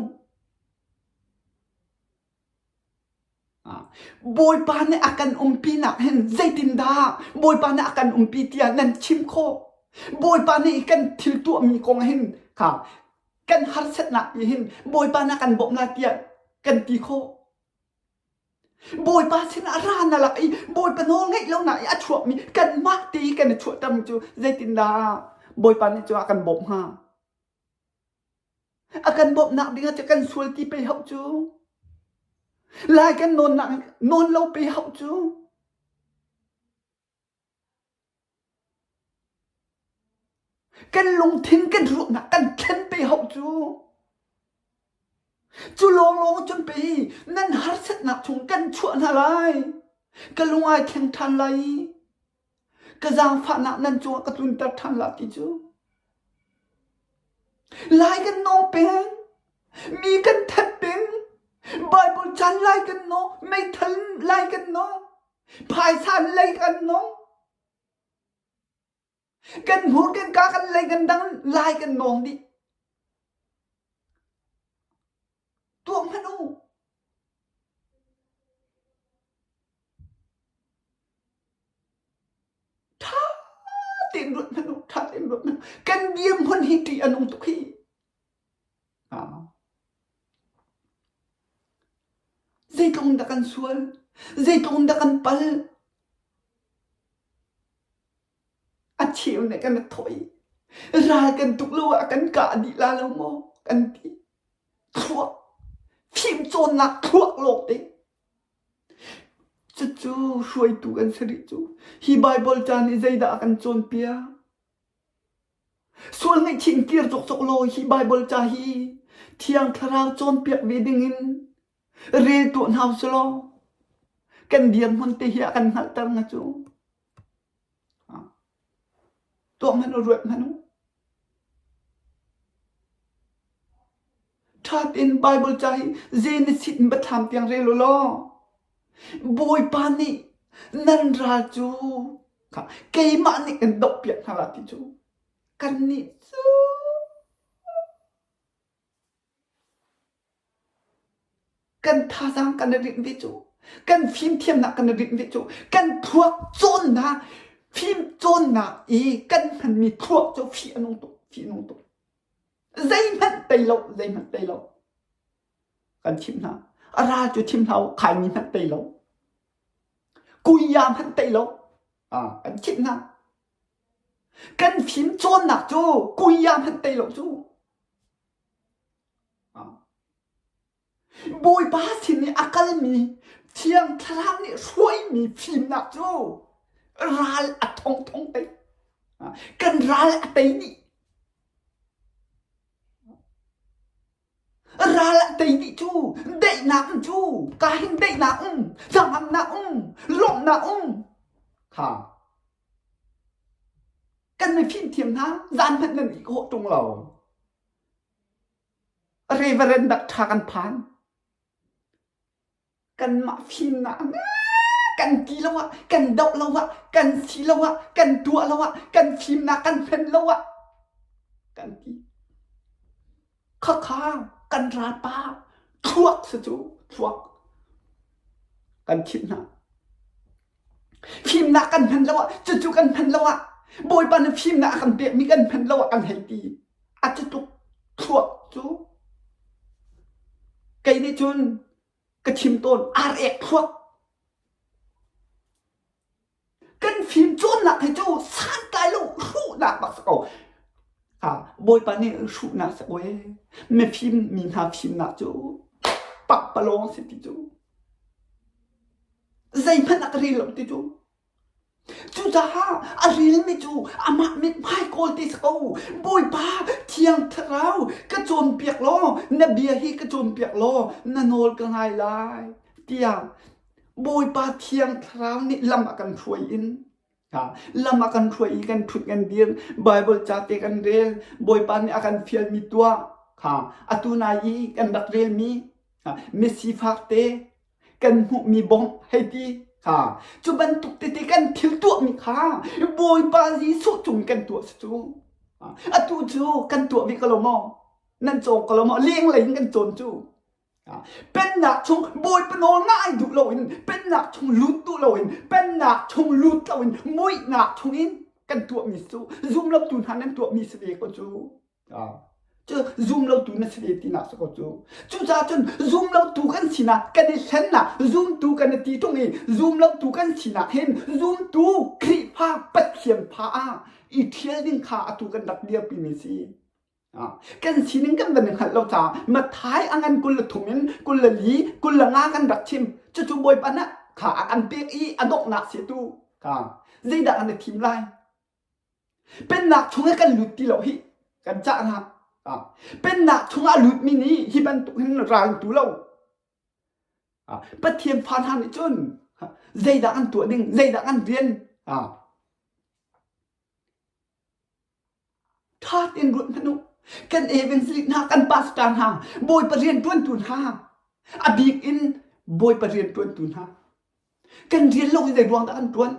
A: Bawipa nih a kan umpinak hin zeitindah Bawipa nih a kan umpi tiah nan chim khawh? Bawipa nih kan thil tuahmi kong hin kha kan harsatnak pi hin Bawipa nih a kan bawmh lai tiah kan ti khawh. Bawipa sinah ra na lak i Bawipa nawl ngeih lonak i a chuakmi kanmah te i kan i chuahtermi cu zeitindah Bawipa nih cu a kan bawmh hnga? A kan bawmhnak ding ah kan sual ti pei hauh cu. Lai kan nawnnak nawn lo pei hauh cu. Kan lungthin kan ruahnak kan thlen pei hauh cu. Cu lawnglawng cun pei nan harsatnak chung kan chuah hna lai. Ka lung ai thleng ṭhan lai i ka zaangfahnak nan cungah ka tlunter ṭhan la ti cu. Lai kan nawng peng, mi kan that peng, Bible caan lai kan nawng, meithal lai kan nawng, phaisa lei kan nawng. Kan hmur kan ka kan lei kan dang lai kan nawng dih. Tuah hmanh u. Ṭha tein ruat hmanh u, ṭha tein ruat hmanh u. Kan dirhmun hi ṭih a nung tuk hi. Zeitluk in dah kan sual? Zeitluk in dah kan pal? A cheu nih kan i thawh i ral kan tuk lo ah kan kah dih la lo maw kan ti. Thluak, fimcawnnak thluak lawng te. Cucu hruaitu kan si rih cu. Hi Baibal ca nih zeidah a kan cawnpiak? Sual ngaihchih in kir cawkcawk law hi Baibal ca hi Thiang Thlarau cawnpiak ve dingin rel tuah hna usih law kan dirhmun te hi a kan hngalhter hnga cu. Tuah hmanh u, ruat hmanh u. Ṭha tein Baibal ca hi Genesis in Biathlam tiang rel u law Bawipa nih nan ral cu kha keimah nih kan dohpiak hna la ti cu kannih cu Kan thazaang kan i rinh ve cu. Kan fimthiamnak kan i rinh ve cu. Kan thluak cawnnak, fim cawnnak i kan hmanmi thluak cu fih a nung tuk, fih a nung tuk. Zeihmanh tei lo, zeihmanh tei lo. Kan chimh hna. A ral cu chim hna u, khaimi hmanh tei lo. Kuya hmanh tei lo. Ah, kan chimh hna. Kan fim cawnnak cu kuya hmanh tei lo cu. Bawipa sin i a kalmi Thiang Thlarau nih hruaimi fimnak cu ral a thongthong tei. Kan ral a tei dih. Ral a tei dih cu daihnak um cu ka hin daihnak um, hnangamnak um, lawmhnak um. Kha kan mifimthiam hna zan hmanh nan i khawh ṭung lo. Reverend dak ṭha kan phan. Kanmah fimnak kan ti lo ah, kan doh lo ah, kan si lo ah, kan tuah lo ah, kan fimnak kan hman lo ah, kan ti. Khakha kan ralpa thluak si cu thluak kan thit hna. Fimnak kan hman lo ah, cucu kan hman lo ah, Bawipa nih fimnak a kan pekmi kan hman lo ah kan hei ti. A cu tuk thluak cu kei nih cun ka chim tawn ar ek thluak. Kan fim cawnnak hi cu santlai lo hruhnak bak si ko. Ah, Bawipa nih hruhnak si ko ee. Mifim mi hna fimnak cu pakpalawng si ti cu. Zeihmanh a ka rel lo ti cu. Cucaah a relmi cu amah mithmai kawl ti si ko. Bawipa Thiang Thlarau ka cawnpiak law, na bia hi ka cawnpiak law, na nawl ka ngai lai tiah Bawipa Thiang Thlarau nih lam a kan hruai in lam a kan hruai i kan ṭhut kan dir Baibal ca te kan rel Bawipa nih a kan fialmi tuah kha atu nai i kan rak relmi misifak te kan hmuhmi bawmh hei ti kha cu bantuk tete kan thil tuahmi kha Bawipa Jesuh cung kan tuah si cu atu cu kan tuah ve ko lo maw nan cawng ko lo maw lenglei in kan cawn cu pennak chung Bawipa nawl ngai duh loin pennak chung lut duh loin pennak chung lut loin muihnak chung in kan tuahmi cu zumlotu hna nan tuahmi si ve ko cu Cu zumlotu na si ve tinak si ko cu. Cucaah cun zumlotu kan sinak kan i hlennak zumtu kan i ti ṭung i zumlotu kan sinak hin zumtu Khrihfa Pathian fa ah i ṭhial ding kha atu kan rak dirpimi si. Kan sining kan van i hngalh lo caah Matthai a ngan 23 in 24 25 kan rak chim. Cucu Bawipa nih kha a kan pek i a donghnak si tu kha zeidah kan i thim lai? Pennak chungah kan lut ti lo hi kan cah hna. Pennak chungah a lutmi nih hi bantuk hin ral an tu lo. Pathian fa hna nih cun zeidah an tuah ding, zeidah an rian. Ṭha tein ruat hmanh u. Kan evangelist hna, kan pastor hna, Bawipa rianṭuantu hna, a bik in Bawipa rianṭuantu hna. Kan rian lo hi zei ruang dah kan ṭuan?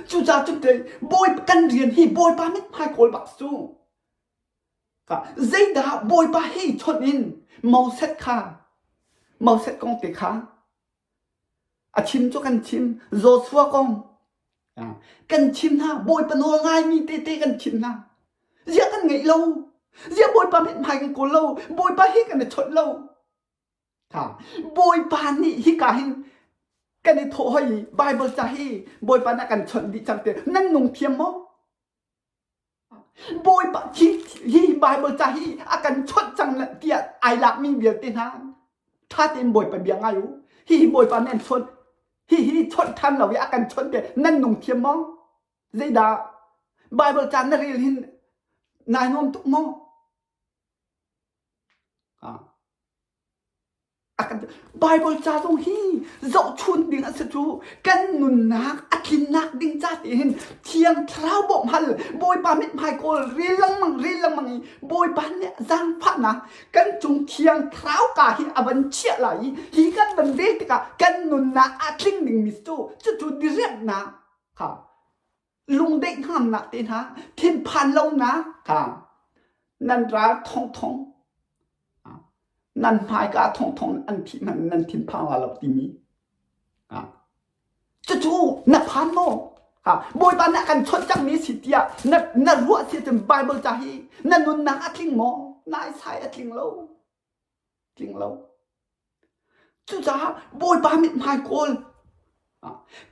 A: Cucaah cun Bawipa kan rian hi Bawipa mithmai kawl bak cu. Zeidah Bawipa hi chawnh in Moses kha Moses kong te kha a chim cu kan chim Joshua kong kan chim hna Bawipa nawl ngaimi tete kan chim hna ziah kan ngeih lo ziah Bawipa mithmai kan kawl lo Bawipa hi kan i chawnh lo Bawipa nih hika hin kan i thawh hoi i Baibal ca hi Bawipa nih a kan chawnh dih cang te nan nung thiam maw? Bawipa hi, hi Baibal ca hi a kan chawnh cang tiah ai lakmi vialte hna ṭha tein Bawipa bia ngai u. Hihi Bawipa nih an chawnh. Hihi chawnh ṭhan lo i a kan chawnh te nan nung thiam maw? Zeidah Baibal ca na rel hin nai nuam tuk maw? A kan Bible ca zong hi zohchun ding a si cu kan nunnak a tlinnak ding ca ti hin Thiang Thlarau bawmh hal Bawipa mithmai kawl rel lengmang rel lengmang i Bawipa nih zaangfahnak kan cung Thiang Thlarau ka hi a van chiah lai i hi kan van rel tikah kan nunnak a tling dingmi cu cucu diriamhnak kha lungdeih hngamnak te hna thinphan lonak kha nan ral thongthong nan hmaika thongthong an thih hmanh nan thinphang la lo timi cucu na phan maw Bawipa nih a kan chawnh cangmi si tiah na na ruah si cun Bible ca hi na nunnak a tling maw naisai a tling lo tling lo Cucaah Bawipa mithmai kawl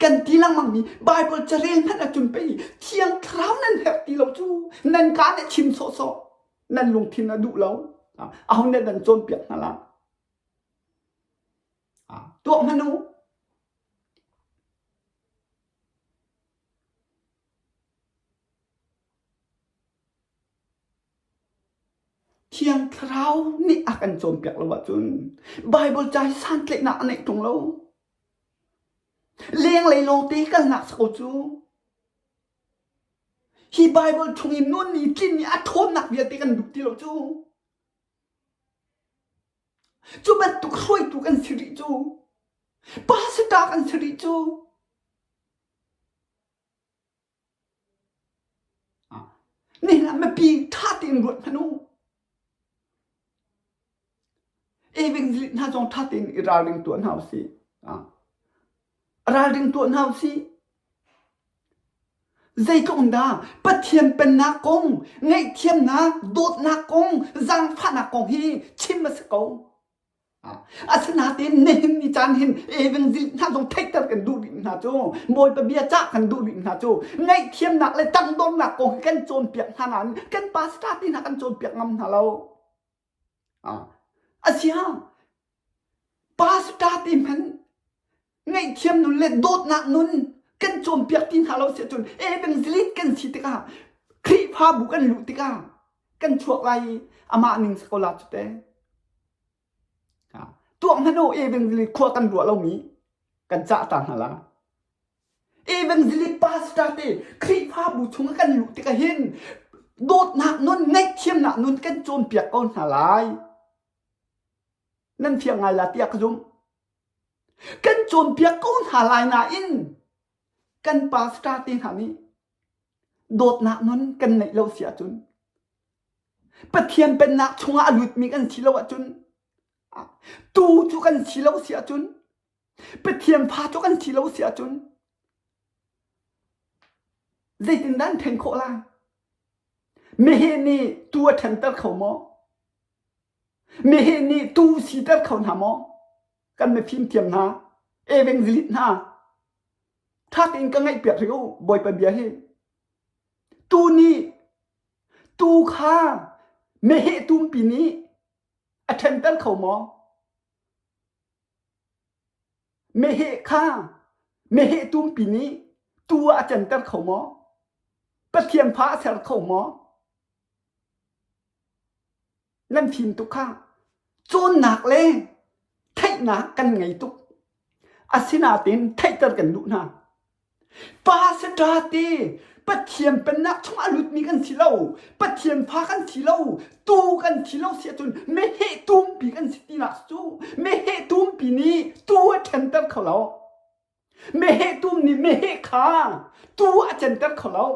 A: kan ti lengmangmi Baibal carel hmanh ahcun pei Thiang Thlarau nan herh ti lo cu nan kaa nih chim sawhsawh nan lungthin a duh lo. Aho nih nan cawnpiak hna la? Tuah hmanh u. Thiang Thlarau nih a kan cawnpiak lo ahcun Baibal ca hi santlaihnak a neih ṭung lo. Lenglei lawngte kalnak si ko cu. Hi Baibal chung i nun i tlin i a ṭhawnnak vialte kan duh ti lo cu. Cu bantuk hruaitu kan si rih cu. Pastor kan si rih cu. Nihin ah mipi ṭha tein ruat hmanh u. Evangelist hna zong ṭha tein i ralring tuah hna usih. Ralring tuah hna usih. Zeitluk in dah Pathian pennak kong, ngaihthiamnak, dawtnak kong, zaangfahnak kong hi chim a si ko. Asinain nihin ni caan hin evangelist hna zong theihter kan duh rih hna cu Bawipa bia cah kan duh rih hna cu ngaihthiamnak le tangdornak kong hi kan cawnpiak hna nain kan pastor ti hna kan cawnpiak ngam hna lo. Asia pastor ti hmanh ngaihthiam nun le dawtnak nun kan cawnpiak ti hna lo si ahcun evangelist kan si tikah Khrihfabu kan luh tikah kan chuak lai i amah ning si ko la cu te. Tuah hmanh u evangelist khua kan ruah lomi kan cah ta hna la. Evangelist pastor te Khrihfabu chung kan luh tikah hin dawtnak nun ngaihthiamnak nun kan cawnpiak ko hna lai. Nan fiang ngai la tiah ka zumh. Kan cawnpiak ko hna lai nain kan pastor te hna nih dawtnak nun kan neih lo si ahcun Pathian pennak chungah a lutmi kan si lo ahcun tuu cu kan si lo si ahcun Pathian fa cu kan si lo si ahcun zeitindah an then khawh lai? Meheh nih tuu a ṭhenter kho maw? Meheh nih tuu siter kho hna maw? Kan mifim thiam hna, evangelist hna, ṭha tein ka ngaihpiak rih u Bawipa bia hi. Tuu nih tuu kha meheh tumpi nih a ṭhenter kho maw? Meheh kha meheh tumpi nih tuu ah a canter kho maw? Pathian fa a ser kho maw? Nan fim tuk kha. Cawnnak le theihnak kan ngei tuk. Asinain theihter kan duh hna. Pastor te Pathian pennak chung a lutmi kan si lo. Pathian fa kan si lo. Tuu kan si lo si ahcun meheh tumpi kan si tinak cu meheh tumpi nih tuu a ṭhenter kho lo. Meheh tum nih meheh kha tuu a center kho lo.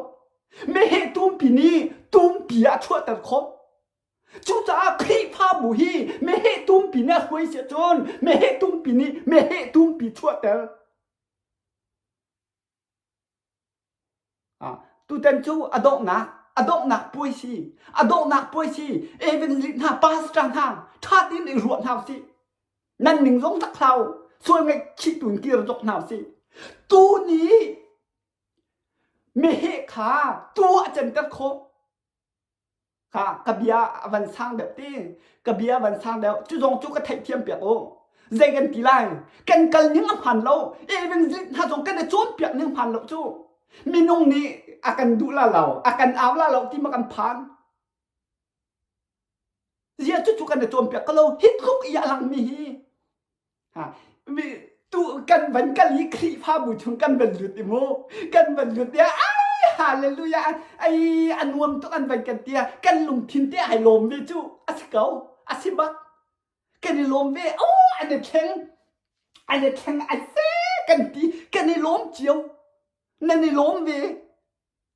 A: Meheh tumpi nih tumpi a chuahter khawh. Cucaah Khrihfabu hi meheh tumpi nih a hruai si ahcun meheh tumpi nih meheh tumpi chuahter. Tutan cu a donghnak a donghnak puai si a donghnak puai si evangelist hna pastor hna ṭha tein i ruah hna usih nan ning zong tak hlah u sual ngaihchih tu in kir zok hna usih tu nih meheh kha tu a canter khawh Kha ka bia a van sang deuh ti. Ka bia a van sang deuh. Cu zong cu ka theihthiam piak u. Zei kan ti lai? Kan kal ning a hmaan lo. Evangelist hna zong kan i cawnpiak ning hmaan lo cu. Minung nih a kan duh la lo, a kan au la lo ti ma kan phan. Zia cu cu kan i cawnpiak ko lo. Hi tluk i a langmi hi. Ha, mi tu kan van kal i Khrihfabu chung kan van lut i mu kan van lut i ai hallelujah ai a nuam tuk an van kan tia kan lungthin te ai lawm ve cu a si ko a si bak kan i lawm ve oh an i thleng an i thleng a se kan ti kan i lawm cio nan i lawm ve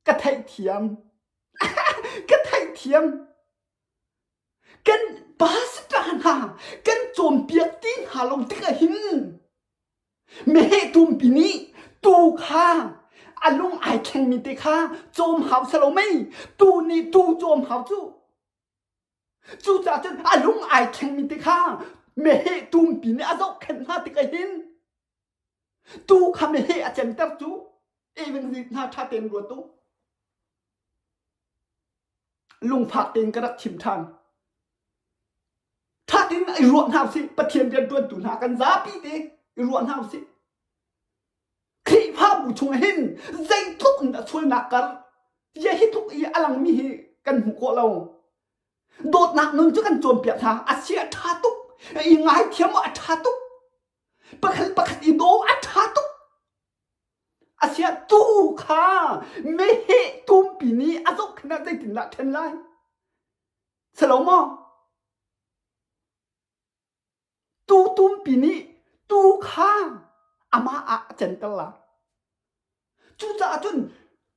A: ka theihthiam ka theihthiam Kan pastor hna kan cawnpiak ti hna lo tikah hin meheh tumpi nih tuu kha a lung ai thlengmi te kha cawm hau selo mei tuu nih tuu cawm hau cu cucaah cun a lung ai thlengmi te kha meheh tumpi nih a zohkhenh hna tikah hin tuu kha meheh a center cu even hna ṭha tein ruat u lungfak tein ka rak chim ṭhan. Ṭha tein i ruah hna usih. Pathian rianṭuantu hna kan zapi te i ruah hna usih. Khrihfabu chung hin zeitluk in dah sualnak kar ye hi tluk i a langmi hi kan hmuh khawh lo. Dawtnak nun cu kan cawnpiak hna. A si a ṭha tuk. I ngaithiam a ṭha tuk. Pakhat pakhat i daw a ṭha tuk. Asiah tuu kha meheh tumpi nih a zohkhenh ah zeitindah ṭhen lai? Si lo maw? Tuu tumpi nih tuu kha amah ah a canter lai. Cucaah cun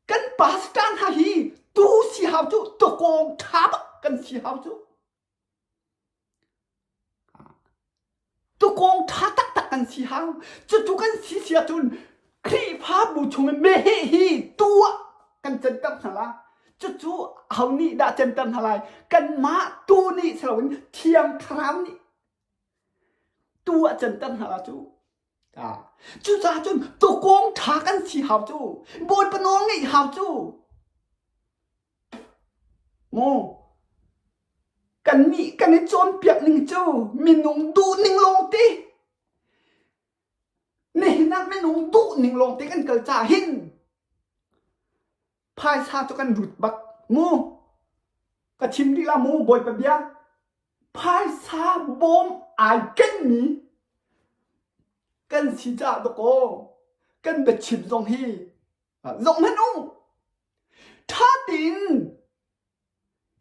A: kan pastor hna hi tuu si hau cu tuukawng ṭha bak kan si hau cu. Tukawng ṭha taktak kan si hau. Cucu kan si si ahcun Khrihfabu chung in meheh hi tu ah kan canter hna la. Cucu ho nih dah canter hna lai? Kanmah tu nih si loin Thiang Thlarau nih tu ah canter hna la cu. Cucaah cun tukawng ṭha kan si hau cu. Bawipa nawl ngeih hau cu. Mu kannih kan i cawnpiak ning cu minung duhning lawngte nihin ah minung duhning lawngte kan kal caah hin phaisa cu kan rut bak mu ka chim rih la mu Bawipa bia phaisa bawm ai kenmi kan si caah dawkaw kan biachim zong hi Zoh hmanh u! Ṭha tein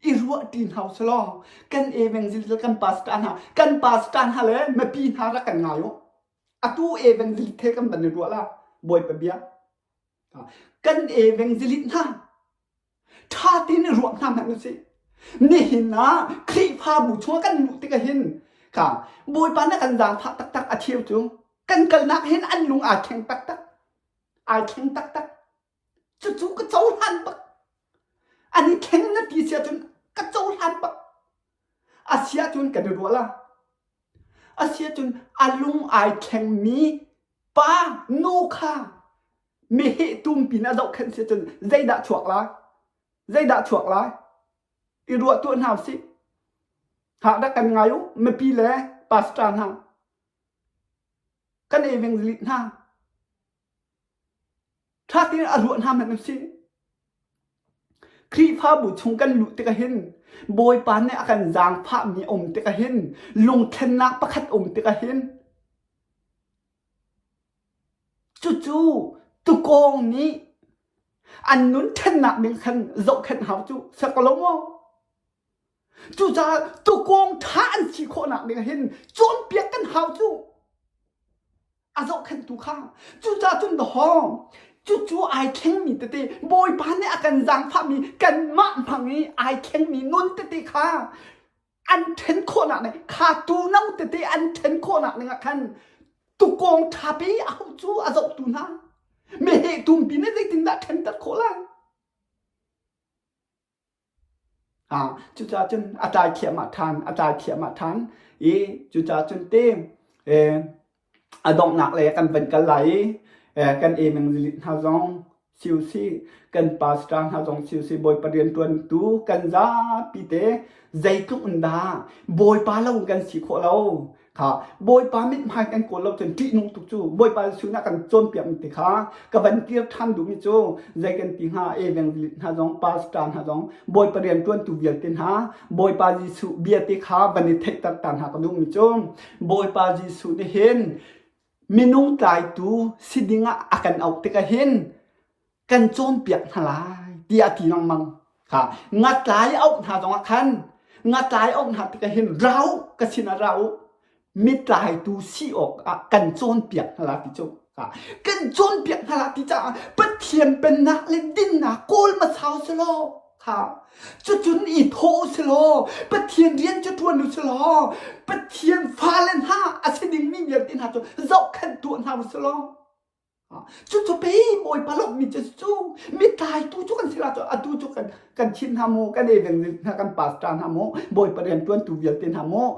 A: i ruah ṭi hna usih law kan evangelist kan pastor hna kan pastor hna le mipi hna rak kan ngai u. Atu evangelist he kan van i ruah la Bawipa bia. Kan evangelist hna ṭha tein i ruah hna hmanh usih. Nihin ah Khrihfabu chungah kan luh tikah hin kha Bawipa nih kan zaangfah taktak a cheu cu kan kalnak hin an lung aa thleng taktak. Ai thleng taktak. Cucu ka cohlan bak. An i thleng na ti si ahcun ka cohlan bak. A si ahcun kan i ruah la. A si ahcun a lung ai thlengmi pa nu kha meheh tumpi in a zohkhenh si ahcun zeidah chuak lai? Zeidah chuak lai? I ruah tuah hna usih. Hah rak kan ngai u mipi le pastor hna. Kan evangelist hna. Ṭha tein a ruah hna hmanh usih. Khrihfabu chung kan luh tikah hin Bawipa nih a kan zaangfahmi a um tikah hin lungthlennak pakhat um tikah hin cucu tukawng nih an nun ṭhennak ding khan zohkhenh hau cu si ko lo maw? Cucaah tukawng ṭha an si khawhnak ding hin cawnpiak kan hau cu. A zohkhenhtu kha cucaah cun dahawng cucu ai thlengmi tete Bawipa nih a kan zaangfahmi kanmah hmang i ai thlengmi nun tete kha an ṭhen khawhnak ning kha tuno tete an ṭhen khawhnak ning ah khan tukawng ṭha pe aho cu a zohtu hna meheh tumpi nih zeitindah ṭhenter khawh lai Cucaah cun a tlai thiahmah ṭhan, a tlai thiahmah ṭhan i cucaah cun te a donghnak lei ah kan van kal lai i kan evangelist hna zong si usih, kan pastor hna zong si usih, Bawipa rianṭuantu kan zapi te zeitluk in dah Bawipa lo in kan si khawh lo. Kha Bawipa mithmai kan kawl lo cun ṭihnung tuk cu Bawipa Jesuh nih a kan cawnpiak mi ti kha ka van kir ṭhan duhmi cu zei kan ti hnga evangelist hna zong pastor hna zong Bawipa rianṭuantu vialte hna Bawipa Jesuh bia te kha van i theihter ta hna ka duhmi cu Bawipa Jesuh nih hin minung tlaitu si dingah a kan auh tikah hin kan cawnpiak hna lai tiah a ti lengmang. Kha ngatlai auh hna zongah khan ngatlai auh hna tikah hin ra u ka sinah ra u mitlaitu si awk ah kan cawnpiak hna la ti cu kan cawnpiak hna la ti caah Pathian pennak le dinnak kawl hmasa u selaw kha cucun i thawh u selaw Pathian rian cu ṭuan u selaw Pathian fale hna a si dingmi vialte hna cu zohkhenh tuah hna u selaw Cucu pei Bawipa lawmhmi cu cu mitlaitu cu kan si la cu atu cu kan kan chin hna maw kan evangelist hna kan pastor hna maw Bawipa riantuantu vialte hna maw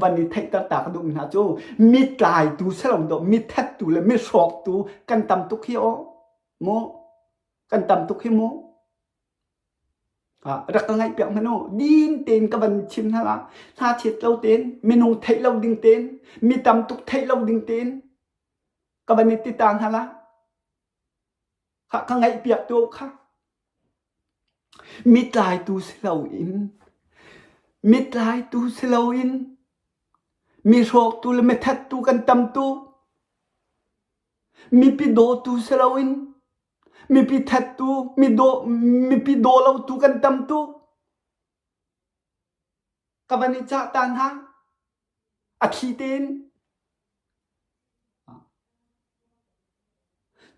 A: van i theihter ta ka duhmi hna cu mitlaitu si lo dawh mithattu le mihrawktu kan tam tuk hi aw mu kan tam tuk hi mu rak ka ngaihpiak hmanh u din tein ka van chim hna la hna chet lo tein minung theih lo ding tein mi tam tuk theih lo ding tein ka van i ti ta hna la kha ka ngaihpiak tu kha mitlaitu si loin mitlaitu si loin mi hrawktu le mithattu kan tam tu mipi dawtu si loin mipi thattu mi daw mipi daw lotu kan tam tu ka van i cah ta hna a thli tein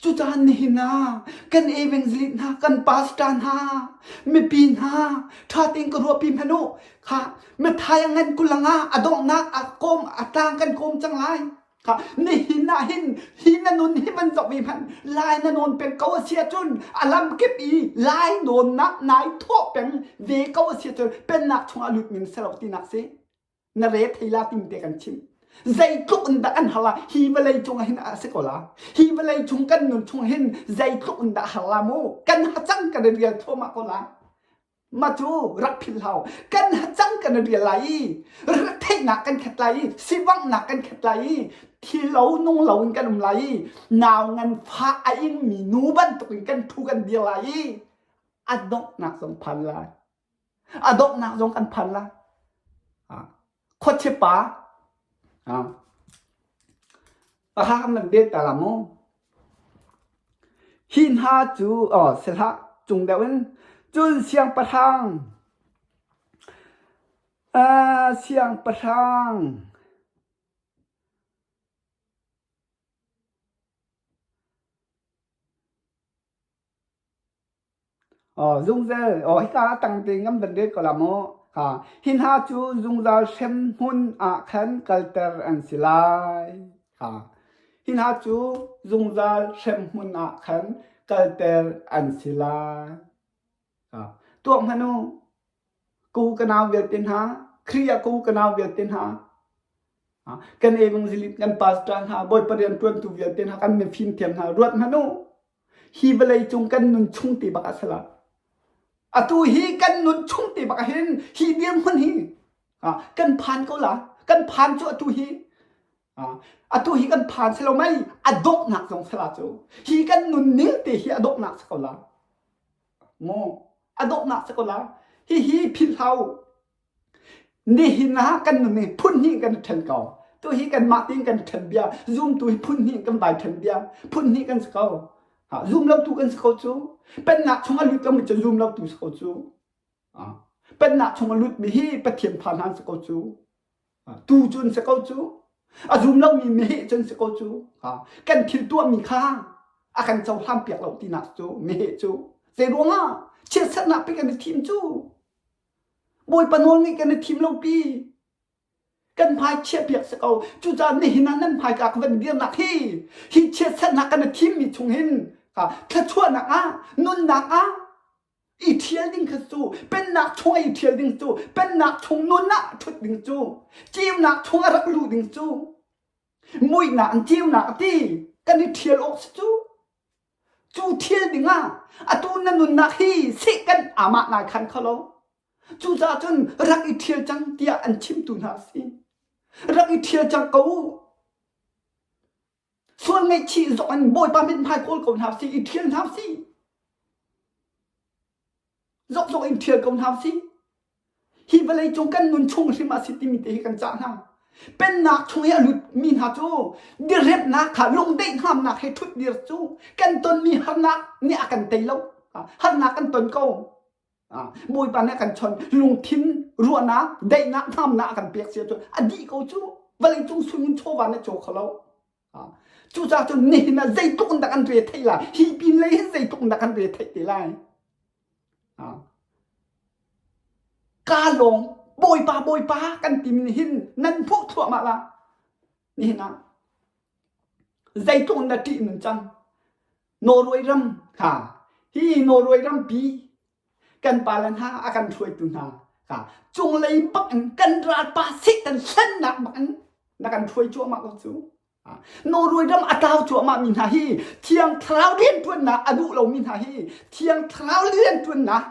A: Cucaah nihin ah kan evangelist hna, kan pastor hna, mipi hna, ṭha tein ka ruahpi hmanh u. Kha Matthai a ngan kulang ah a donghnak a kawm a tlang kan kawm cang lai. Kha nihin ah hin hi na nun hi van zoh ve hmanh lai na nawn peng ko a si ahcun a lam kip i lai nawnnak nai thawh peng ve ko a si ahcun pennak chungah lut min si lo tinak si. na re thei la tim te kan chim zeitluk in dah kan har la hi vawlei cung ah hin a si ko la hi vawlei cung kan nun chung hin zeitluk in dah har la mu kan hacang kan i rial thluahmah ko la ma cu rak philh hau kan hacang kan i rial lai i retheihnak kan khat lai i sivanghnak kan khat lai i thi lo nung lo in kan um lai i nau ngan fa a ing mi nu bantuk in kan thu kan dir lai i a donghnak zong phan lai A donghnak zong kan phan la. Khuachia pa Paha kan nan det ta la mu. Hi hna cu oh si hlah cung deuh in cun siangpahrang uh, siangpahrang Zungzal hika ah tang te ngam van ret ko la mu. Hi hna cu zungzal hremhmun ah khan kalter an si lai. Hi hna cu zungzal hremhmun ah khan kalter an si lai. Tuak hmanh u, ka u ka nau vialte hna, Khrih ah ka u ka nau vialte hna, kan evangelist kan pastor hna, Bawipa rianṭuantu vialte hna, kan mifim thiam hna, ruat hmanh u. Hi vawlei cung kan nun chung ti bak a si lo. Atu hi kan nun chung ti bak hin hi dirhmun hi kan phan ko la. Kan phan cu atu hi atu hi kan phan si lo mei a donghnak zong si la cu. Hi kan nun ning te hi a donghnak si ko la. Mu a donghnak si ko la. Hi hi philh hau. Nihin ah kan nun hi phun hnih kan i ṭhen ko. Tu hi kanmah tein kan i ṭhen bia. Zumtu hi phun hnih kan vai ṭhen bia. Phun hnih kan si ko. Zum lotu kan si ko cu. Pennak chung a lut lomi cu zum lotu si ko cu. Pennak chung a lutmi hi Pathian fa hna an si ko cu. Tu cu an si ko cu. A zum lomi meheh cu an si ko cu. Kan thil tuahmi kha a kan cohlan piak lo tinak cu meheh cu. Zei ruangah chiatserhnak pek kan i thim cu. Bawipa nawl nih kan i thim lo pi. Kan hmai chiahpiak si ko. Cucaah nihin ah nan hmaika ka van dirnak hi hi chiatserhnak kan i thimmi chung hin thluachuahnak ah nunnak ah i ṭhial ding kha cu pennak chung i ṭhial ding cu pennak chung nun ah ṭhut ding cu ceunak chung a rak luh ding cu muihnak in ceunak a ti kan i ṭhial awk si cu Cu thil dingah atu na nunnak hi seh kan amah nai khan kho lo. Cucaah cun rak i ṭhial cang tiah an chimtu hna a si. Rak i ṭhial cang ko u. Sual ngaihchih zong in Bawipa mithmai kawl ko hna sih, i ṭhial hna sih. Zokzok in ṭhial ko hna sih. Hi vawlei cung kan nun chung hrim a si timi te hi kan cah hna. Pennak chung i a lutmi hna cu dirhemnak kha lungdeih hnamnak he ṭhut dir cu kan tonmi harnak nih a kan tei lo. Harnak kan ton ko. Bawipa nih a kan chawnh lungthin ruahnak daihnak hnamnak a kan pek si ahcun a dih ko cu vawlei cung sungin chawva na caw kho lo. Cucaah cun nihin ah zeitluk in dah kan re theih lai hi pin lei hin zeitluk in dah kan re theih te lai. Ka lawng Bawipa Bawipa kan timi hin nan hmuh thluahmah la nihin ah zeitluk in dah ṭih nun cang. Norway ram kha hi Norway rampi kan pale hna a kan hruaitu hna kha cunglei bak in kan ralpa Satan hlennak bak in na kan hruai cuahmah ko cu. Norway ram a tlau cuahmah mi hna hi Thiang Thlarau rianṭuannak a duh lomi hna hi Thiang Thlarau rianṭuannak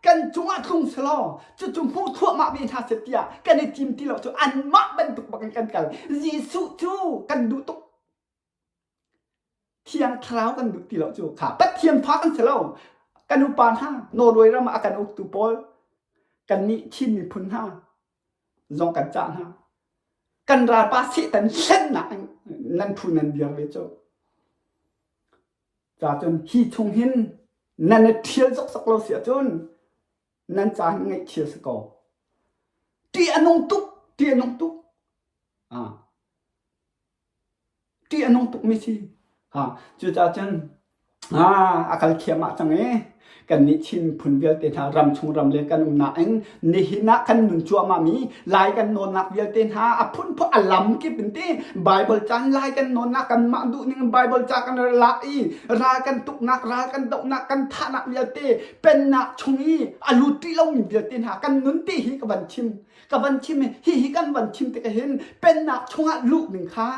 A: kan cungah tlung selaw cucu hmuh thluahmah ve hna seh tiah kan i tim ti lo cu anmah bantuk bak in kan kal. Jesuh cu kan duh tuk. Thiang Thlarau kan duh ti lo cu kha Pathian fa kan si lo. Kan upa hna Norway ram ah a kan uktu pawl kannih Chin miphun hna zong kan cah hna. Kan ralpa Satan hlennak in nan phu nan dir ve cu. Ca cun hi chung hin nan i ṭhial zokzok lo si ahcun nan ca hin ngaihchia si ko. Ṭih a nung tuk, ṭih a nung tuk. Ah. Ṭih a nung tukmi si. Ha, cucaah cun a kal thiam ah cang i kannih Chin miphun vialte hna ramchung ramleng kan umnak in nihin ah kan nun cuahmah mi lai kan nawnnak vialte hna a phunphun a lam kip in ti Bible caan lai kan nawnnak kanmah duh ning Bible ca kan lak i ral kan tuknak ral kan dohnak kan thahnak vialte pennak chung i a lut rih lomi vialte hna kan nun ti hi ka van chim ka van chim hi hi kan van chim tik hin pennak chungah luh ning kha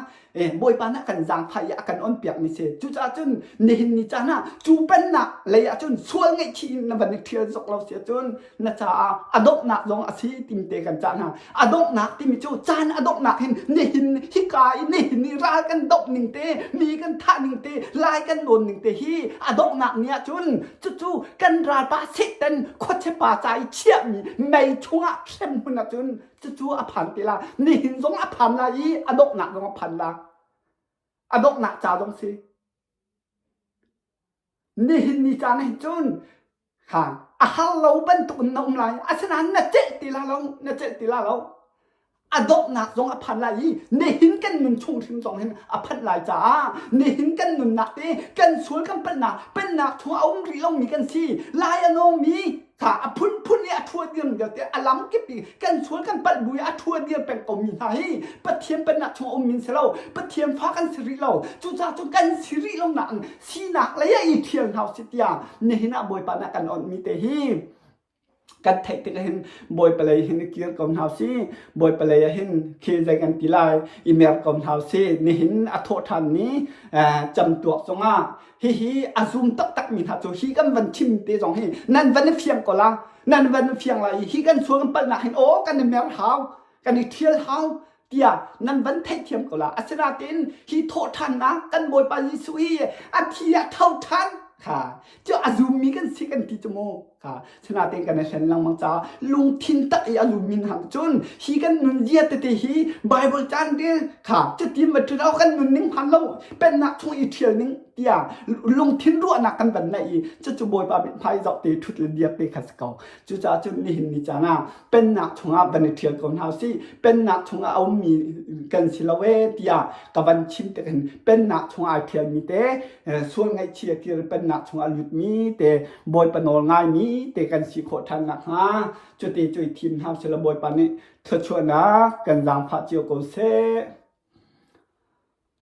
A: Bawipa nih a kan zaangfah i a kan on piak mi si cucaah cun nihin ni caan ah cu pennak lei ah cun sual ngaihchih in na van i ṭhial zok lo si ahcun na caah a donghnak zong a si timte kan cah hna a donghnak timi cu caan a donghnak hin nihin hika i nihin i ral kan doh ning te mi kan thah ning te lai kan nawn ning te hi a donghnak ni ah cun cucu kan ralpa Satan khuachepa ca i chiahmi mei chungah hrem hmun ahcun cucu a phan te la nihin zong a phan lai i a donghnak zong a phan la a donghnak ca zong si nihin ni caan hin cun ha a har lo bantuk in na um lai asinain na celh ti la lo na celh ti la lo a donghnak zong a phan lai i nihin kan nun chung hrim zong hin a phanh lai caah nihin kan nunnak te kan sual kan palhnak pennak chung a um rih lomi kan si lai a nawngmi kha a phunphun i a thua dir vialte a lam kip i kan sual kan palh bu i a thua dir peng ko mi hna hi Pathian pennak chung a um min si lo Pathian fa kan si rih lo cucaah cun kan si rih lo nak sinak lei ah i thial hna usih tiah nihin ah Bawipa nih a kan onh mi te hi kan theih tik hin Bawipa lei hin kir ko hna usih Bawipa lei ah hin khi zei kan ti lai i mer ko hna usih nihin a thawh ṭhan ni camtuak cungah hihi a zum taktak mi hna cu hi kan van chim te zong hi nan van i fiang ko la nan van i fiang lai i hi kan sual kan palhnak hin aw kan i mer hau kan i ṭhial hau tiah nan van theihthiam ko la asinain hi thawhṭhannak kan Bawipa Jesuh hi a thi a tho ṭhan kha cu a zummi kan si kan ti cu mu kha sinain kan i hlen lengmang caah lungthin tak i a zummi hna cun hi kan nun zia tete hi Bible caan rel kha cutin va ṭin kan nun ning hman lo pennak chung i ṭhial ning tiah lungthin ruahnak kan van neih i cucu Bawipa mithmai zoh te ṭhut le diak te kha si ko cucaah cun nihin ni caan ah pennak chungah van i ṭhial ko hna usih pennak chungah a ummi kan si lo ee tiah ka van chim tik hin pennak chungah ai ṭhialmi te sual ngaihchih a kir pennak chungah a lutmi te Bawipa nawl ngaimi te kan si khawh ṭhan nakhnga cuti cu i thim hna usih law Bawipa nih thluachuahnak kan zaangfah cio ko seh.